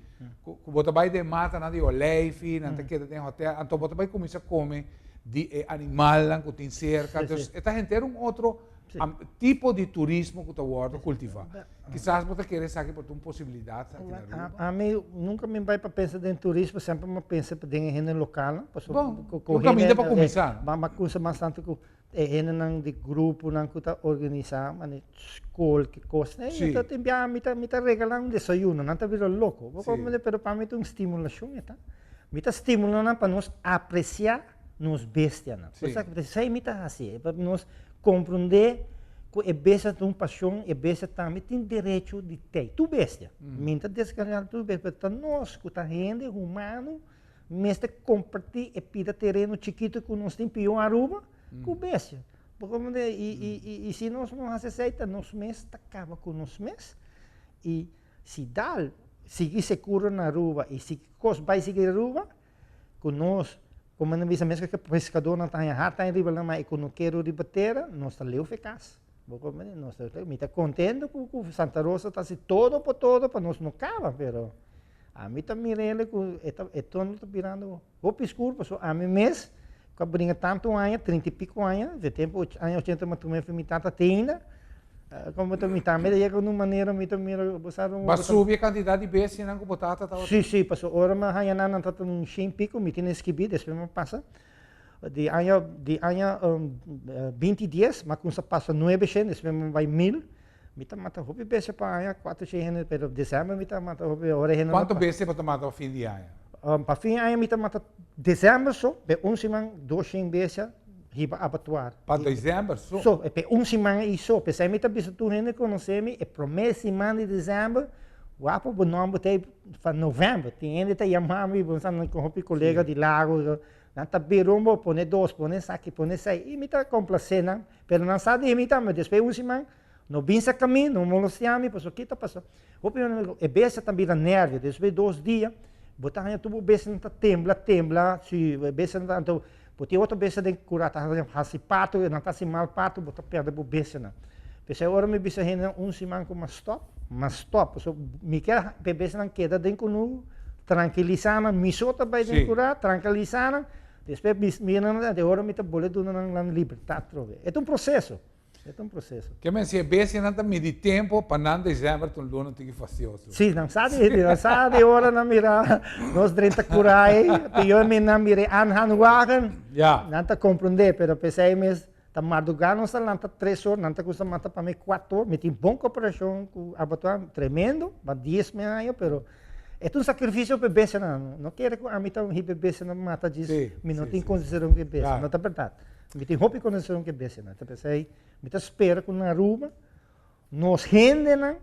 Ku ku bo ta bai den matanan di oleifi, nan ta keda den hotel, anto bo ta bai kuminsá kome di e animalnan ku tin serka. Dus e ta henter un otro tipo di turismo ku ta wòrdu kultivá. Kisas bo ta kere esaki por ta un posibilidat aki na Aruba. Ami nunka mi bai pa pensa den turismo, semper mi a pensa den e hende lokalnan. Pasobra Bon, un kaminda pa kuminsá. Mi a kuminsá mas tantu ku e hendenan di gruponan ku ta organisá manera skol, ki kos. Mi ta tin biaha mi ta mi ta regalá un desayuno, nan ta bira loko. Bo komprende? Pero pa mi ta un stimulashon e ta. Mi ta stimulá nan pa nos apresiá nos bestianan. Esei mi ta hasi, pa nos komprondé ku e bestia ta un pasion, e bestia tambe tin derecho di tei. Tur bestia. Mi no ta deskargá tur bestia, pero ta nos ku ta hende humano mester kompartí e pida tereno chikitu ku nos tin pió Aruba ku bestia. Bo komprondé? I si nos no hasi esei ta nos mes ta kaba ku nos mes. I si dal sigui sekuro na Aruba i si kos bai sigui Aruba, Ku nos, komo nan bisa meskos ku peskadónan ta haña hard time riba lama i kunukero riba tera, nos ta leu fe kas. Bo komprende? Nos ta leu. Mi ta kontento ku ku Santa Rosa ta hasi todo por todo pa nos no kaba, pero ami ta mir'el ku e ta e tono ta birando hopi skur pasobra ami mes ku a bringa tantu aña, trinta i piko aña, di tempu aña ochenta mi a tuma mi tata te ainda. Como ta mi tambe ta yega un manera mi ta mira bo sa Bo a subi e cantidad di bestianan cu bo tata tabata. Si, si, pasobra ora mi a haña nan, nan tabata un shen pico, mi tin escribi, despues mi a pasa. Di aña, di aña binti dies, mi a cuminsa pasa nuebe shen, despues mi a bay mil. Mi ta mata hopi bestia pa aña, cuatro shen hende, pero december mi ta mata hopi, ora hende no Cuanto bestia bo ta mata pa fin di aña? Pa fin di aña mi ta mata december so, pe un siman dos shen bestia hiba abatuar. Pa december so? So, pe un siman ei so. P'esei mi ta bisa tur hende conoce mi, e prome siman di december, wak pa bo nomber ta ei pa november. Tin hende ta yama mi, bo sa con hopi colega di Lago, nan ta bin rumbo, pone dos, pone esaki, pone esei, i mi ta complace nan, pero nan sa di mi tambe, despues un siman, No bin saca mi, no molestia mi, pasobra ki ta pasa? Hopi hende ta e bestia ta bira nervio, despues di dos dia, bo ta haña tur bo bestianan ta tembla, tembla, si e bestianan ta, anto bo tin otro bestia den kura ta hasi parto, nan ta hasi mal parto, bo ta perde bo bestianan. P'esei ora mi bisa hendenan un siman ku mas stop, mas stop, pasobra mi kier pa e bestianan keda den kunuku, trankilisa nan, mi so ta bai den kura, trankilisa nan, despues mi mira nan, ora mi ta bolbe duna nan nan libertat atrobe. E ta un proseso. E ta un proceso. Ke men si e bestianan ta midi tempo pa nan december ta un luna tiki fastioso. Si, nan sa di, nan sa di ora nan mira nos drenta cura ei, pior mi nan mira e aanhangwagen, nan ta comprende, pero pesey mes ta marduga nos ta lanta tres or, nan ta custa mata pa mi cuatro or, mi tin bon cooperacion cu abattoir, tremendo, pa dies mil aña, pero e ta un sacrificio pa e bestianan, no kere cu ami ta hiba e bestianan mata djis, mi no tin consideracion cu e bestia, no ta berdad. Mi tin hopi konesion ku e bestianan. Ta p'esei mi ta spera ku na Aruba nos hendenan,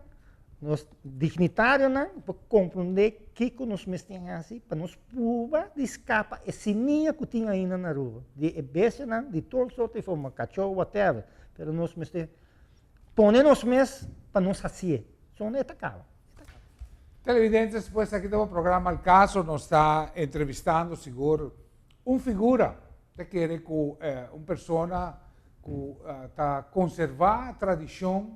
nos dignitarionan por komprondé kiko nos mester hasi pa nos pruba di skapa e simia ku tin ainda na Aruba di e bestianan di tur sorto di forma, kachó, whatever. Pero nos mester pone nos mes pa nos hasié. Sono e ta kaba. Televidentes, pues aki ta bo programa Al Caso. Nos ta entrevistando sigur Un figura ta kere ku un persona ku ta konservá tradishon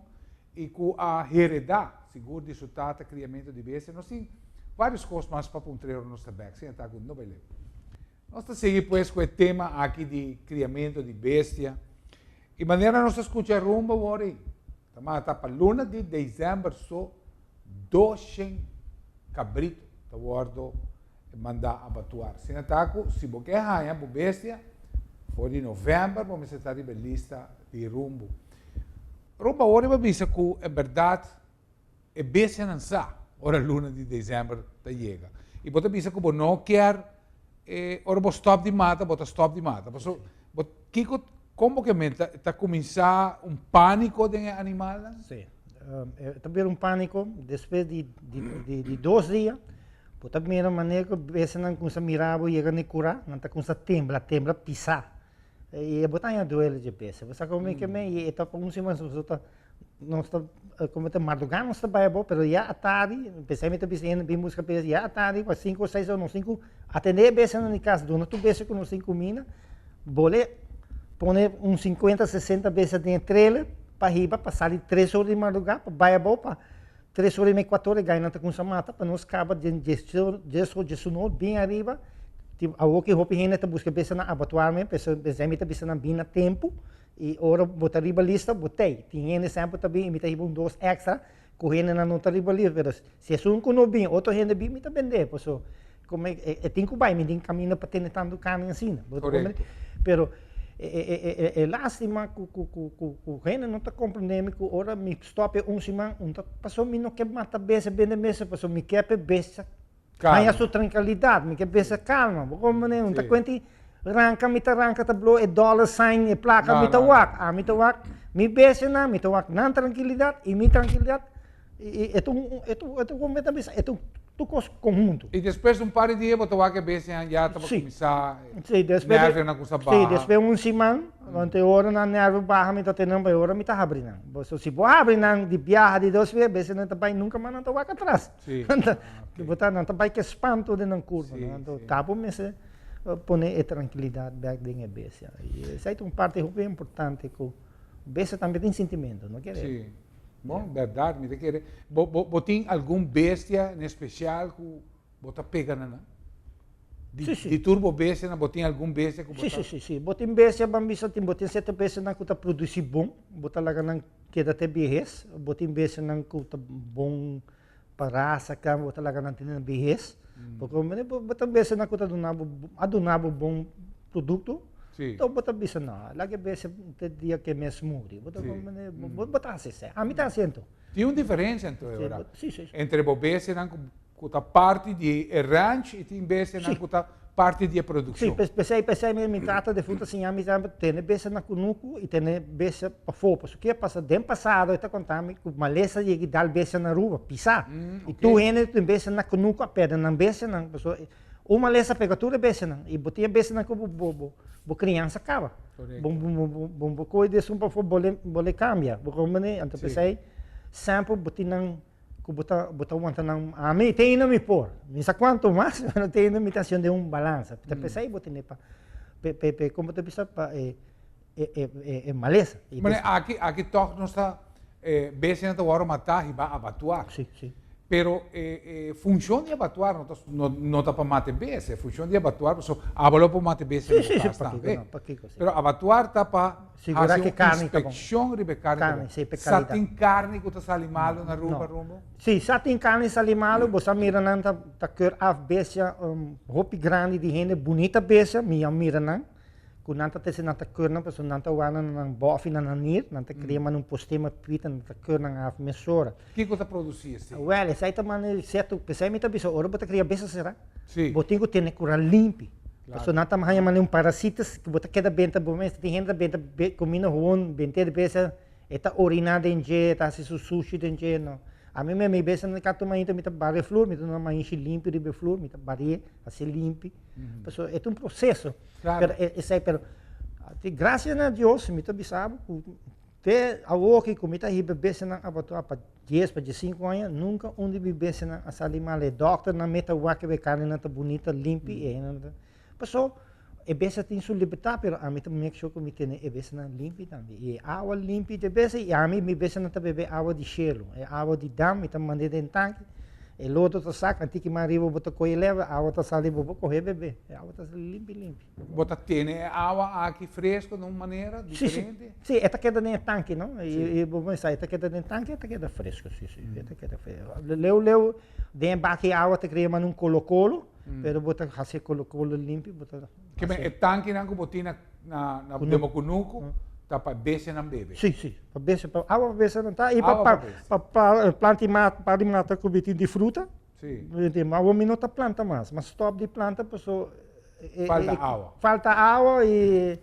i ku a heredá sigur di su tata kriamentu di bestia. Nos tin vários kos mas pa puntr'é ora nos ta bèk, sin ta ku no bai leu. Nos ta sigui pues ku e tema aki di kriamentu di bestia i manera nos ta skucha rumbo awor ei ta mata pa luna di desèmber so doshen kabritu ta wòrdu Manda abatuar. Asina ta ku si bo ke haña bo bestia, for di novèmber bo mester ta riba e lista di rumbo. Rumbo awor riba bisa ku en bèrdat e bestianan sa ora luna di desèmber ta yega. I bo ta bisa ku bo no kier e ora bo stòp di mata, bo ta stòp di mata. Pasobra bo kiko kon bo ke men ta ta kuminsá un pániko den e animalnan? Sí. E ta bira un pániko despues di di di dos dia. Bo ta mira manera ku bestianan kumsa mira bo yega na e kurá, nan ta kumsa tembla, tembla pisá. I bo ta haña duele dje bestia. Bo sa komo mi ke men? I e ta un siman nos ta, nos ta, komo ta mardugá nos ta bai abou, pero ya atardi, p'esei mi ta bisa hende bin buska bestia, ya atardi pa sinku o seis ora nos tin ku atendé e bestianan di kas, duna tur bestia ku nos tin kuminda, bole pone un sinkuenta, sesenta bestia den e trailer pa hiba pa sali tres ora di mardugá pa bai abou pa Tres ora i mei, kuater ora e gainan ta kumsa mata pa nos kaba den dies or, diesun or, bin ariba. Tin awor ki hopi hende ta buska bes nan abatuar men, p'esei mi ta bisa nan bin na tempu i ora bo ta riba lista bo t'ei. Tin hende semper ta bin i mi ta hiba un dos extra ku hendenan no ta riba lista, pero si esun ku no bin otro hende bin mi ta bend'é, pasobra Como e tin cu bay, mi tin caminda pa tene tanto carne asina. Bo ta comprende? Pero e lastima cu cu cu cu cu hende no ta comprende mi cu ora mi stop e un siman, un ta pasobra mi no ke mata bestia, bende bestia, pasobra mi ke pa e bestia haya su tranquilidad, mi ke bestia calma. Bo comprende? Un ta cuenti ranca mi ta ranca ta blow e dollar sign, e placa mi ta wak. Ami ta wak mi bestianan, mi ta wak nan tranquilidad y mi tranquilidad. E ta un, e ta un, e ta un, ta bisa, e ta un tur kos konhunto. I despues un par di dia bo ta wak e bestianan ya ta kuminsá nèrvionan kuminsá baha. Sí, despues un siman, want e ora nan nèrvio baha mi ta tene nan, e ora mi ta habri nan. Pasobra si bo habri nan di biaha di dos bes, bestianan ta bai nunka mas nan ta wak atras. Bo ta, nan ta bai ku e spanto den nan kurpa. Anto ta bo mester pone e trankilidat bèk den e bestia. I esei ta un parti hopi importante ku bestia tambe tin sintimento, no kere? Bon, bèrdat, mi ta kere. Bo, bo, bo tin algun bestia en espesial ku bo ta pega na nan? Di, Sí, sí. di tur bo bestianan, bo tin algun bestia ku bo Sí, ta. sí, sí, sí. Bo tin bestia, ban bisa, tin, bo tin sierto bestianan ku ta produsí bon, bo ta laga nan keda te biehes, bo tin bestianan ku ta bon pa rasa ka, bo ta laga nan tene na biehes, porque bo ta bestianan ku ta duna bo, a duna bo bon produkto, to bo ta bisa no, laga e bestia te dia ku e mes muri, bo ta bo ta hasi esei, ami ta hasi anto. Tin un diferensia anto e ora, entre bo bestianan ku ta parti di e ranch i tin bestianan ku ta parti di e produkshon. Sí, p'esei p'esei mi mi tata defuntu a siña mi tambe tene bestia na kunuku i tene bestia pafó. Pasobra ke pasa den pasado e ta konta mi ku malesa yega i dal bestia na Aruba, pisá. I tur hende ku tin bestia na kunuku a pèrdè nan bestianan pasobra un malesa pega tur e bestianan i bo tin e bestianan ku bo bo bo kriansa kaba. Bo bo bo bo kohe di esun pafó bo le bo le kambia. Bo komprende? Anto p'esei semper bo tin nan. Ku bo ta bo ta wanta nan ami te ainda mi por mi sa kuantu mas pero te ainda mi ta hasiendo un balansa ta p'esei bo tene pa pe pe pe komo ta bisa pa e e e e malesa. Mane aki aki tòg nos ta bestianan ta wòrdu matá hiba abatuar. Si si. Pero e e funshon di abatuar no ta no ta pa mata e bestia e funshon di abatuar pasobra abo lo por mata e bestia na bo kas tambe. Pero abatuar ta pa Sigurá Hasi ke un karni ta bon. inspekshon riba e karni ta Karni, bon. si, p'e Sa kalidat. tin karni ku ta sali malu na Aruba, No. Rumbo? Si, sa tin karni sali malu, bo sa mira nan ta ta keur af bestia hopi grandi di hende, bunita bestia, mi a mira nan, ku nan ta trese nan ta keur nan pasobra nan ta warda na nan bòfi, na nan nir, nan ta kria manda un postema pita, nan ta keur nan af mesora. Kiko ta produsí esei? Wèl, esei ta manda sierto, p'esei mi ta bisa ora bo ta kria bestia será, Si. bo tin ku tene kura limpi. Pasobra nan ta haña manera un parasitas ku bo ta keda benta bo mes. Tin hende ta benta kuminda hon, bent'é di bes e ta oriná den dje, e ta hasi su sushi den dje. No. Ami mes mi bes na katu mainta mi ta bar'é flur, mi ta duna mainshi limpi riba e flur, mi ta bar'é, hasié limpi. Pasobra e ta un proseso. Pero esei pero gracias na Dios mi ta bisa bo ku Te awoki ku mi ta hiba bestianan abatoa pa dies pa diesinku aña, nunka un di mi bestianan a sali mal. E dòkternan mester wak e karninan ta bunita, limpi i einan ta. Paso e bestia tin su libertat, pero ami ta make sure ku mi tene e bestianan limpi tambe. I e awa limpi di e bestia, i ami mi bestianan ta bebe awa di shelu. E awa di dam mi ta mand'é den tanki, e lodo ta sak, antiki mas ariba bo ta kohe lèver, awa ta sali bo por kohe bebe. E awa ta sali limpi limpi. Bo ta tene e awa aki fresco na un manera diferente? Si, si, e ta keda den e tanki, no? I bo mester sa, e ta keda den e tanki, e ta keda fresco, si, si, e ta keda fresco. Leu, leu, den e baki awa ta kria manda un kolokolo, pero bo ta hasi e kolokolo limpi, bo ta Ke men, e tankinan ku bo tin na, na, na den bo kunuku ta pa bestianan bebe? Si, si, pa bestia, pa awa pa bestianan ta, i pa, Awa pa bestia. pa, pa planta i mata, par di mata ku bo tin di fruta. Si. Ma awor mi no ta planta mas, m'a stop di planta paso Falta awa. Falta awa i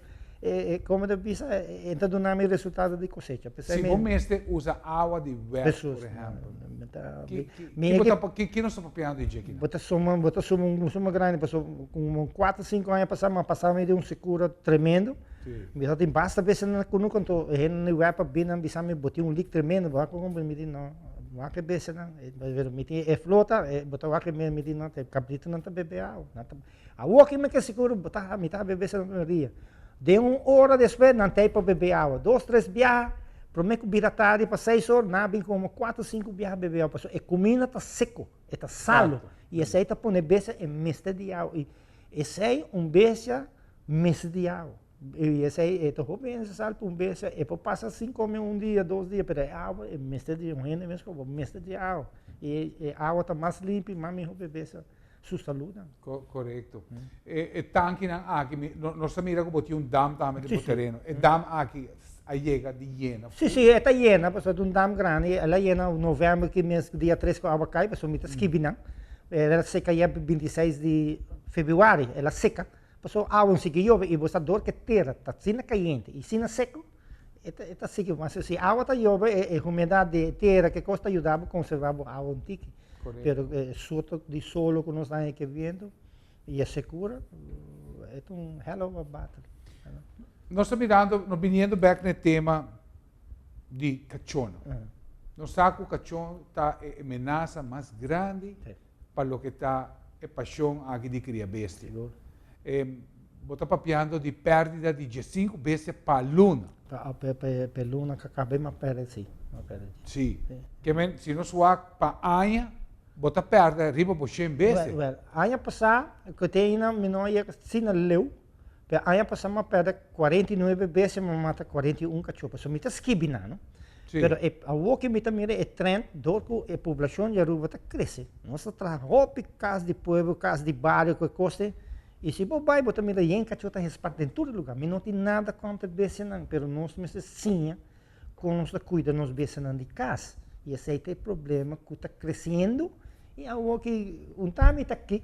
como ta bisa e ta duna mi resultado di cosecha. Si bo mester usa awa di web por ehempel, ki nos ta papiando di dje kinan? Bo ta suma, bo ta suma un suma grandi paso como cuatro cinco aña pasa mi a pasa mi di un secura tremendo. Mi ta tin basta bes na kunuku anto e hende di web a bini a bisa mi bo tin un leak tremendo bo a como mi di no. Wak e bestianan, mi tin e flota, bo ta wak e mi di no, e kabritonan ta bebe awa. Nan ta, awor ki mi ke sigur bo ta, mi ta bebe bestianan tur dia. Den un ora despues nan ta ei pa bebe awa. Dos, tres biaha, prome ku bira tardi pa seis or, nan a bin komo kuater, sinku biaha bebe awa. Pasobra e kuminda ta seko, e ta salu. I esei ta pone bestia e mester di awa. I esei un bestia mester di awa. I esei e ta hopi necesario pa un bestia, e por pasa sin come un dia, dos dia, pero e awa e mester di un hende mes como mester di awa. I e awa ta mas limpi, mas miho pa e bestia su saludnan. Corecto. E tankinan aki, mi, nos ta mira cu bo tin un dam tambe den bo tereno. E dam aki a yega di yena? Si, si, e ta yena, pasobra ta un dam grandi. El a yena november ki mes dia tres cu awa cay, pasobra mi ta skibi nan. El a seca ya 26 di februari, el a seca. Pasobra awa no sigui yobe i bo sa dor ku e tera ta asina kayente i asina seku, e ta e ta sigui. Mas si awa ta yobe e humedat di e tera ke kos ta yuda bo konservá bo awa un tiki. Pero e soto di solo ku nos haña ke bientu i e sekura e ta un hell of a battle. Nos ta mirando, nos biniendo bek na e tema di kachónan. Nos sa ku kachó ta e menasa mas grandi pa loke ta e pasion aki di cria bestia. E, bo ta papiando di perdida di diescinco bestia pa luna. Pa, pa, pa, pa luna ka cabe ma perde si. Ma perde. Si. Ke men, si nos wak pa aña, bo ta perde riba bo shen bestia. Well, well, aña pasá, ku te aina mi no a yega asina leu, pero aña pasá mi a perde 49 bestia, mi a mata 41 kachó. Pasobra mi ta skibi nan, no? Pero e awor ku mi ta mira e trend dor ku e poblashon di Aruba ta krese. Nos ta traha hopi kas di pueblo, kas di bario ku e kos ei. I si bo bai bo ta mira yen kachó ta hespat den tur lugá. Mi no tin nada kontra bestianan, pero nos mester siña kon nos ta kuida nos bestianan di kas. I esei ta e problema ku ta kresiendo i awor ki un tami ta kik,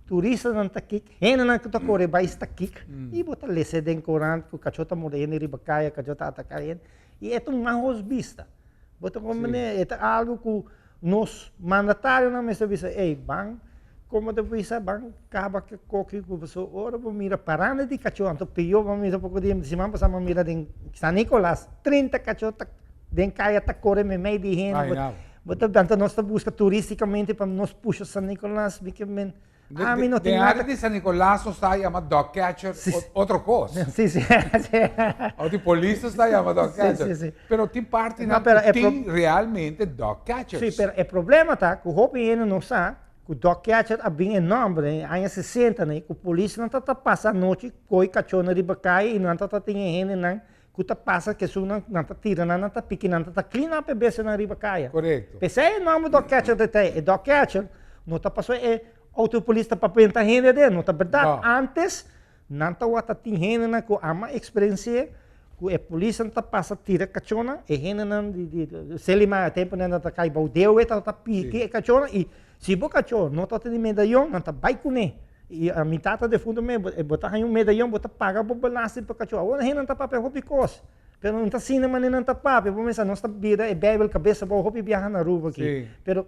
turistanan ta kik, hendenan ku ta kore bai ta kik i bo ta lesa den korant ku kachó ta morde hende riba kaya, kachó ta ataká hende. I e ta un mahos bista. Bo ta komprendé? E ta algu ku nos mandatarionan mester bisa, ey, ban, komo ta bisa, ban kaba ku e koki ku pasobra ora bo mira paranda di kachó, anto pió bo mira poko dia, siman pasá bo mira den San Nicolas, 30 kachó ta den kaya ta kore meimei di hende. Bo ta, anto nos ta buska turístikamente pa nos pusha San Nicolas, mi ke men. Ami no tin Den área di San Nicolas nos ta yama dog catcher otro kos. Sí, sí. O di polis nos ta yama dog catcher. Sí, sí. Pero tin partinan ku tin realmente dog catchers. Sí, pero e problema ta ku hopi hende no sa ku dog catcher a bin e nòmber den e aña sesenta nei ku polisnan ta ta pasa anochi koi kachónan riba kaya i nan ta ta tin e hendenan ku ta pasa ku esun nan nan ta tira nan nan ta piki nan ta ta clean up e bestianan riba kaya. Korekto. P'esei e nòmber dog catcher ta tei. E dog catcher no ta pasobra e outo polis ta papia ta hende aden, no ta bèrdat. No. Ántes nan tawata tin hendenan ku ama eksperensi'é ku e polisnan ta pasa tira kachónan, e hendenan di di Selima e tempu nan ta kai bou dewe tabata piki e kachónan i si bo kachó no tabata tin medayon nan ta bai kuné. I mi tata defunto me, bo ta haña un medayon, bo ta paga bo belasting pa kachó. Awor hendenan ta papia hopi kos, pero no ta asina manera nan ta papia. Bo mester nos ta bira e Bijbel kabes abou hopi biaha na Aruba aki. Pero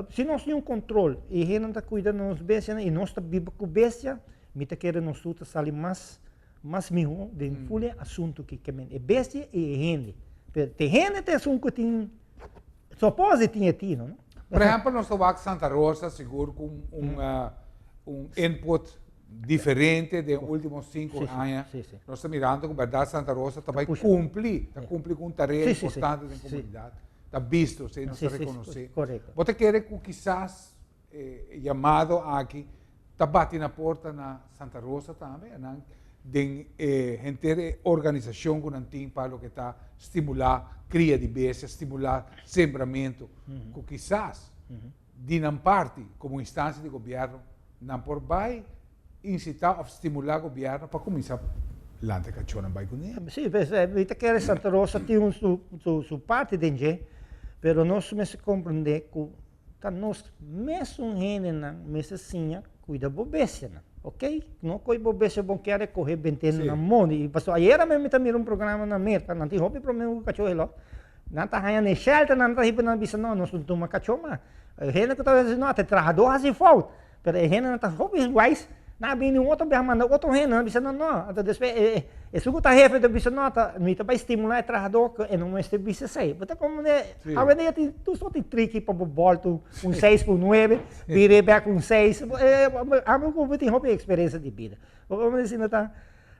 si nos tin un kontrol i hendenan ta kuida nos bestianan i nos ta biba ku bestia, mi ta kere nos tur ta sali mas mas mihó den ful e asuntu aki. Ke men e bestia i e hende. Pero te hende ta esun ku tin Soposi tin e tino, no? Por ehempel, nos ta wak Santa Rosa sigur ku un un input diferente den ultimo sinku aña. Nos ta mirando ku bèrdat Santa Rosa ta bai kumpli, ta kumpli ku un tarea importante den komunidat. Ta bisto, esei nos ta rekonosé. Bo ta kere ku kisas E yamado aki ta bati na porta na Santa Rosa tambe, a nan den e henter e organisacion cu nan tin pa loke ta stimula cria di bestia, stimula sembramento, cu kisas di nan parti como instancia di gobierno nan por bay incita of stimula gobierno pa cuminsa lanta cachonan bay cune. Si, mi ta kere Santa Rosa tin su parti den dje, pero nos mester comprende cu Ta nos mesun hendenan mester siña cuida bo bestianan, ok? No coy bo bestia bon kere coge bentendo na mondi. Y pasobra ayera mi ta mira un programa na Merca, nan tin hopi problema cu cacho helò. Nan ta haña n'e shelter, nan ta hiba nan bisa no, nos no tuma cacho mas. E hende cu ta bisa no, ta e trahador haci fout. Pero e hendenan ta hopi wise, nan a bini un otro biaha manda otro hende, nan a bisa nan no. Anto despues e esun ku ta hefe ta bisa no, ta mi ta bai stimulá e trahadó ku e no mester bisa esei. Bo ta komprendé? Awendia tin tur sort di triki pa bo bòltu un seis ku un nuebe, bira e bèk un seis. Ami ku bo tin hopi eksperensia di bida. Bo komprendé si no ta?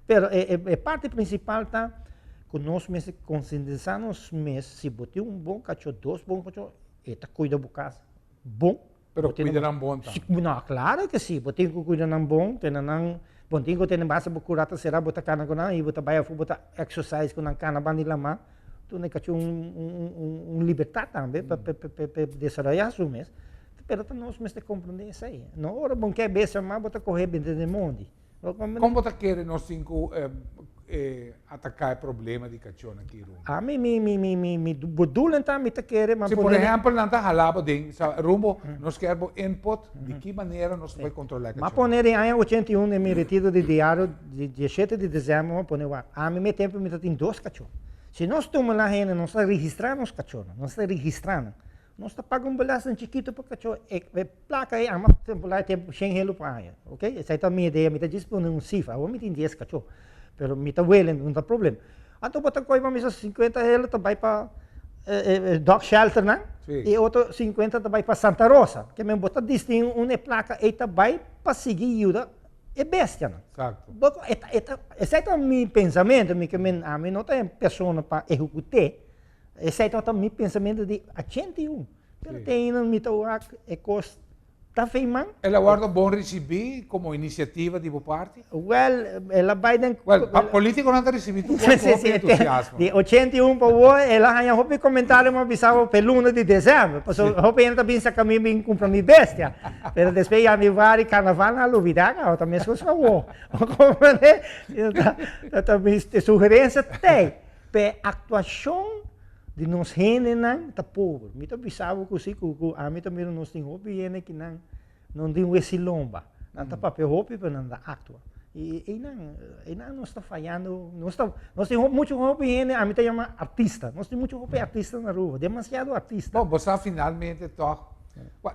Pero e parti prinsipal ta ku nos mester konsientisá nos mes, si bo tin un bon kachó, dos bon kachó, e ta kuida bo kas bon. Pero cuida nan bon tambe. No, claro que si. Bo tin cu cuida nan bon, tene nan, bon tin cu tene basta bo cura ta cera, bo ta cana cu nan y bo ta bay afo, bo ta exercise cu nan cana banda di lama. Tune cachi un, un, un, un libertad tambe pa, pa, pa, pa, pa desaroya su mes. Pero ta nos mester comprende esey. No ora bon ke bestia mas bo ta coge bende den mondi. Kon bo ta kere nos tin ku ataká e problema di kachó na ki rumbo? Ami mi mi mi mi mi bedoeling ta mi ta kere Si por ehèmpel nan ta hala bo den sa rumbo nos kier bo input di ki manera nos ta bai kontrolá e kachó. M'a pone den aña 81 den mi retiro di diario di 17 di desèmber m'a pone wak ami mi tempu mi ta tin dos kachó. Si nos tuma la hende nos ta registrá nos kachónan nos ta registrá nan. Nos ta paga un belasting chikitu pa kachó e plaka ei ama tempu lai tempu shen helu pa aña, ok? Esei ta mi idea, mi ta djis pone un sifra, awor mi tin dies kachó, pero mi ta welen, no ta problem. Anto bo ta kohe pa misa sinkuenta helu ta bai pa dog shelternan i otro sinkuenta ta bai pa Santa Rosa. Ke men bo ta distingui unda e plaka ei ta bai pa sigui yuda e bestianan. Esei ta mi pensamentu, mi ke men ami no ta e persona pa ehekut'é. Esei tabata mi pensamentu di 81. Pero te ainda mi ta wak e kos. Ta feiman. El a wordo bon ricibi como iniciativa di bo parti? Wel, el a bay den. Wel, pa politiconan ta ricibi tur cos cu hopi entusiasmo. Di 81 pa awor, el a haña hopi comentario mi a bisa bo p'e luna di december. Pasobra hopi hende ta bin saca mi bin cumpra mi bestia. Pero despues januari carnaval nan a lubida caba, ta mescos cu awor. Bo comprende? Ta mi sugerencia t'ey. P'e actuacion di nos hendenan ta pober. Mi ta bisa bo ku si ku ku ami ta mira nos tin hopi hende ki nan no tin wesi lomba. Nan ta papia hopi pero nan ta aktua. I einan einan nos ta fayando, nos ta nos tin muchu hopi hende ami ta yama artista. Nos tin muchu hopi artista na Aruba, demasiado artista. Bon, bo sa finalmente tòg,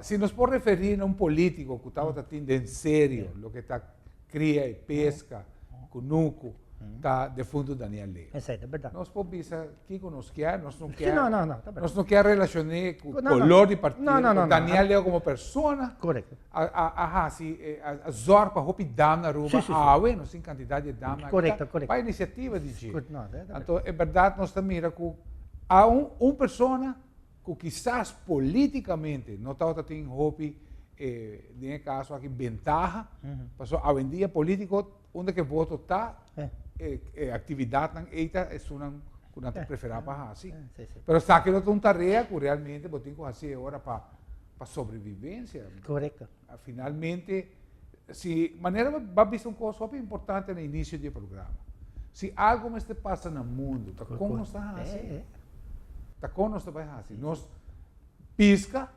si nos por referí na un polítiko ku tabata tin den serio loke ta kria i peska, kunuku, ta defuntu Daniel Leo. Esei ta berdad. Nos por bisa kiko nos kier, nos no kier. Sí, no, no, no, ta berdad. Nos no kier relacion'é ku No, no. kolor di partido, No, no, no, no. Daniel Leo komo persona Korekto. a a a hasi a a zòrg pa hopi dam na Aruba Sí, sí, sí. awe, nos tin kantidat di e damnan aki Korekto, ta korekto. pa inisiativa di dje. Kor, no, ta berdad. Anto e berdad nos ta mira ku a un un persona ku kisas polítikamente no tabata tin hopi den e kaso aki bentaha, pasobra awendia polítiko unda ku e voto ta, e aktividatnan ei ta esunnan ku nan ta preferá pa hasi. Pero esaki no ta un tarea ku realmente bo tin ku hasi e ora pa pa sobrevivensia. Korekto. Finalmente, si manera bo a bisa un kos hopi importante na inisio di e programa, si algo mester pasa na mundu, ta kon nos ta hasi? Ta kon nos ta bai hasi? Nos piska,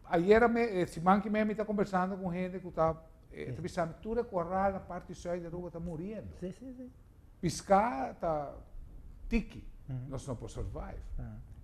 ayera me, siman ki me mi ta kombersando ku hende ku ta, ta bisa mi tur e koral na parti sùit di Aruba ta muriendo. Piská ta tiki, nos no por survive.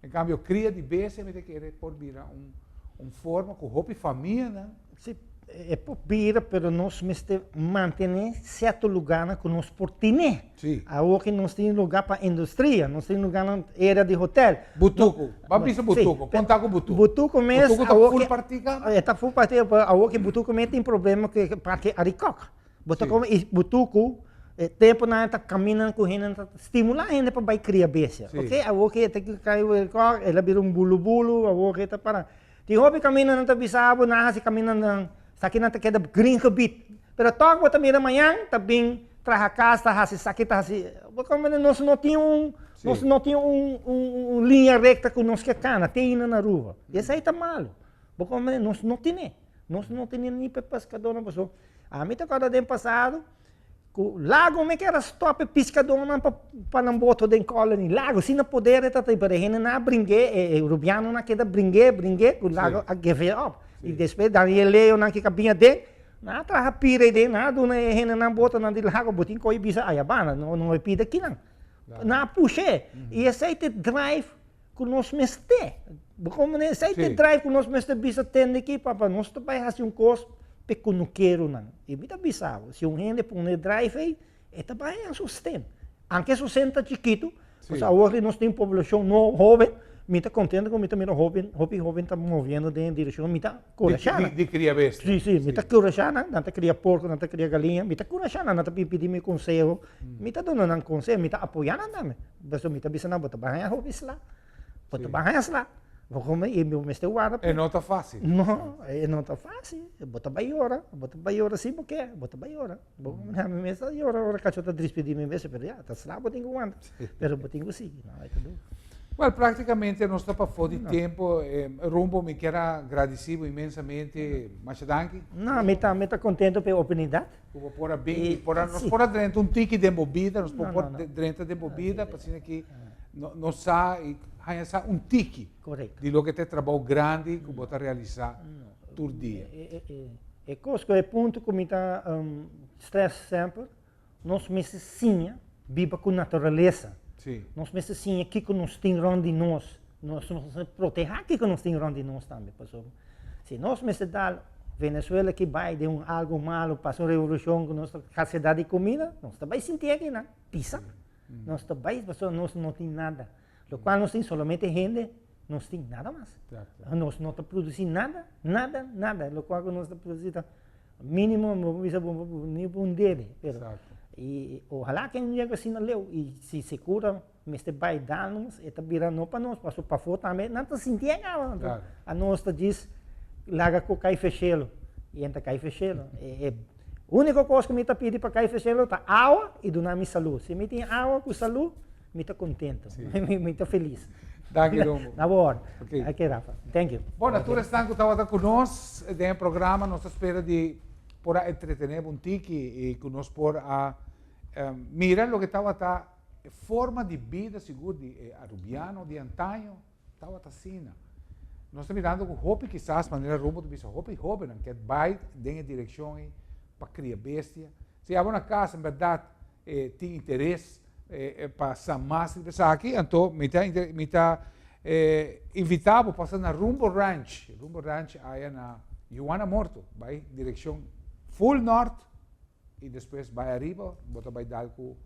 En kambio kria di bestia mi ta kere por bira un un forma ku hopi famianan. Si, e por bira pero nos mester mantené sierto lugarnan ku nos por tene. Si. Awor ki nos tin lugar pa industria, nos tin lugarnan area di hotel. Butuku, ban bisa butuku, konta ku butuku. Butuku mes Butuku ta awor full ki partí kaba? E ta full partí, pero awor ki butuku mes tin problema ku e parke Arikok. Bo ta kome i butuku e tempunan ta kaminnan ku hende ta stimulá hende pa bai kria bestia. Oke, awor ke ta kai kòk, el a bira un bulu bulu, awor ke ta para. Tin hopi kamindanan ta bisa bo nan hasi kamindanan, esakinan ta keda green gebied. Pero tòg bo ta mira mañan ta bin traha kas, ta hasi esaki, ta hasi, bo komprende nos no tin un, nos no tin un un liña rekta ku nos ke kana, te ainda na Aruba. I esei ta malu. Bo komprende nos no tine, nos no tine ni pa e peskadónan pasobra Ami ta kòrda den pasado ku lago mi kier a stòp e piskadónan pa pa nan boto den Colony. Lago si na poder e ta tin, pero e hendenan a bring'é, e rubianonan a keda bring'é, bring'é ku lago a give it up. I despues Daniel Leonan ke a bin aden, nan a traha pira aden, nan a duna e hendenan botonan di lago, bo tin ko'i bisa ayabanda, no no e pida kinan. Nan a push'é. I esei ta e drive ku nos mester. Bo komprende? Esei ta e drive ku nos mester bisa tende aki, papa, nos ta bai hasi un kos pa e kunukeronan. I mi ta bisa bo, si un hende pone e drive ei, e ta bai haña sosten. Anke sosten ta chikitu, pasobra awor di nos tin poblashon no hoben, mi ta kontento ku mi ta mira hoben, hopi hoben ta moviendo den e direkshon, mi ta kurashá nan. Di kria bestia. Si, si, mi ta kurashá nan, nan ta kria porko, nan ta kria galiña, mi ta kurashá nan, nan ta bin pidi mi konseho, Mi ta duna nan konseho, mi ta apoyá nan tambe. Pasobra mi ta bisa nan, bo ta bai haña hopi sla. Bo ta bai haña sla. Bo kome i bo mester warda. E no ta fásil. No, e no ta fásil. Bo ta bai yora, bo ta bai yora si bo ke, bo ta bai yora. Bo ami mes ta yora ora kacho ta dispidí mi mes, pero ya, ta sla bo tin ku wanta. Pero bo tin ku sigui. No, e ta duru. Well, práktikamente nos ta pafó di tempu. Rumbo, mi kier a gradisí bo inmensamente. Masha danki. No, mi tambe ta kontento pa e oportunidat. Ku bo por a bin i por a, nos por a drenta un tiki den bo bida, nos por por drenta den bo bida, pa asina ki nos sa i haña sa un tiki di loke ta e trabou grandi ku bo ta realisá tur dia. E kos ku e punto ku mi ta stress semper, nos mester siña biba ku naturalesa. Nos mester siña kiko nos tin rònt di nos. Nos mester protehá kiko nos tin rònt di nos tambe, pasobra si nos mester dal Venezuela ki bai den un algu malu, pasa un revolushon ku nos ta skarsedat di kumida, nos ta bai sinti akinan, pisa. Nos ta bai pasobra nos no tin nada. Lokual nos tin solamente hende, nos tin nada mas. Nos no ta produsí nada, nada, nada. Lokual ku nos ta produsí ta mínimo, bo por bisa bo ni un dede. Pero, i ohalá ke un yega asina leu i si sekura Mester bai dal nos, e ta bira no pa nos, paso pafó tambe nan ta sintié kaba. Anto anos ta djis Laga ku kai fe shelu i enta kai fe shelu. E úniko kos ku mi ta pidi pa kai fe shelu ta awa i duna mi salú. Si mi tin awa ku salú, mi ta kontentu, mi ta felis. Danki Rumbo. Na bo ora. Ok Rafa, thank you. Bon, na tur esnan ku tabata ku nos den e programa, nos ta spera di por a entretené bo un tiki i ku nos por a mira loke tabata e forma di bida sigur di e arubiano di antaño. Tabata asina. Nos ta mirando ku hopi kisas manera Rumbo ta bisa hopi hóbennan ke bai den e direkshon ei pa kria bestia. Si abo na kas en bèrdat tin interes pa sa mas riba esaki, anto mi ta mi ta invitá bo pasa na Rumbo Ranch. Rumbo Ranch aya na Juana Morto, bai direkshon full nòrt i despues bai ariba bo ta bai dal ku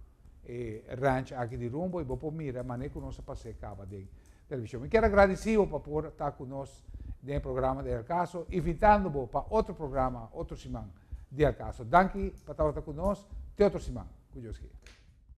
e ranch aki di Rumbo i bo por mira manera ku nos a pas'é kaba den televishon. Mi kier a gradisí bo pa por ta ku nos den e programa di Al Caso, invitando bo pa otro programa otro siman di Al Caso. Danki pa tabata ku nos, te otro siman, ku Dios kier.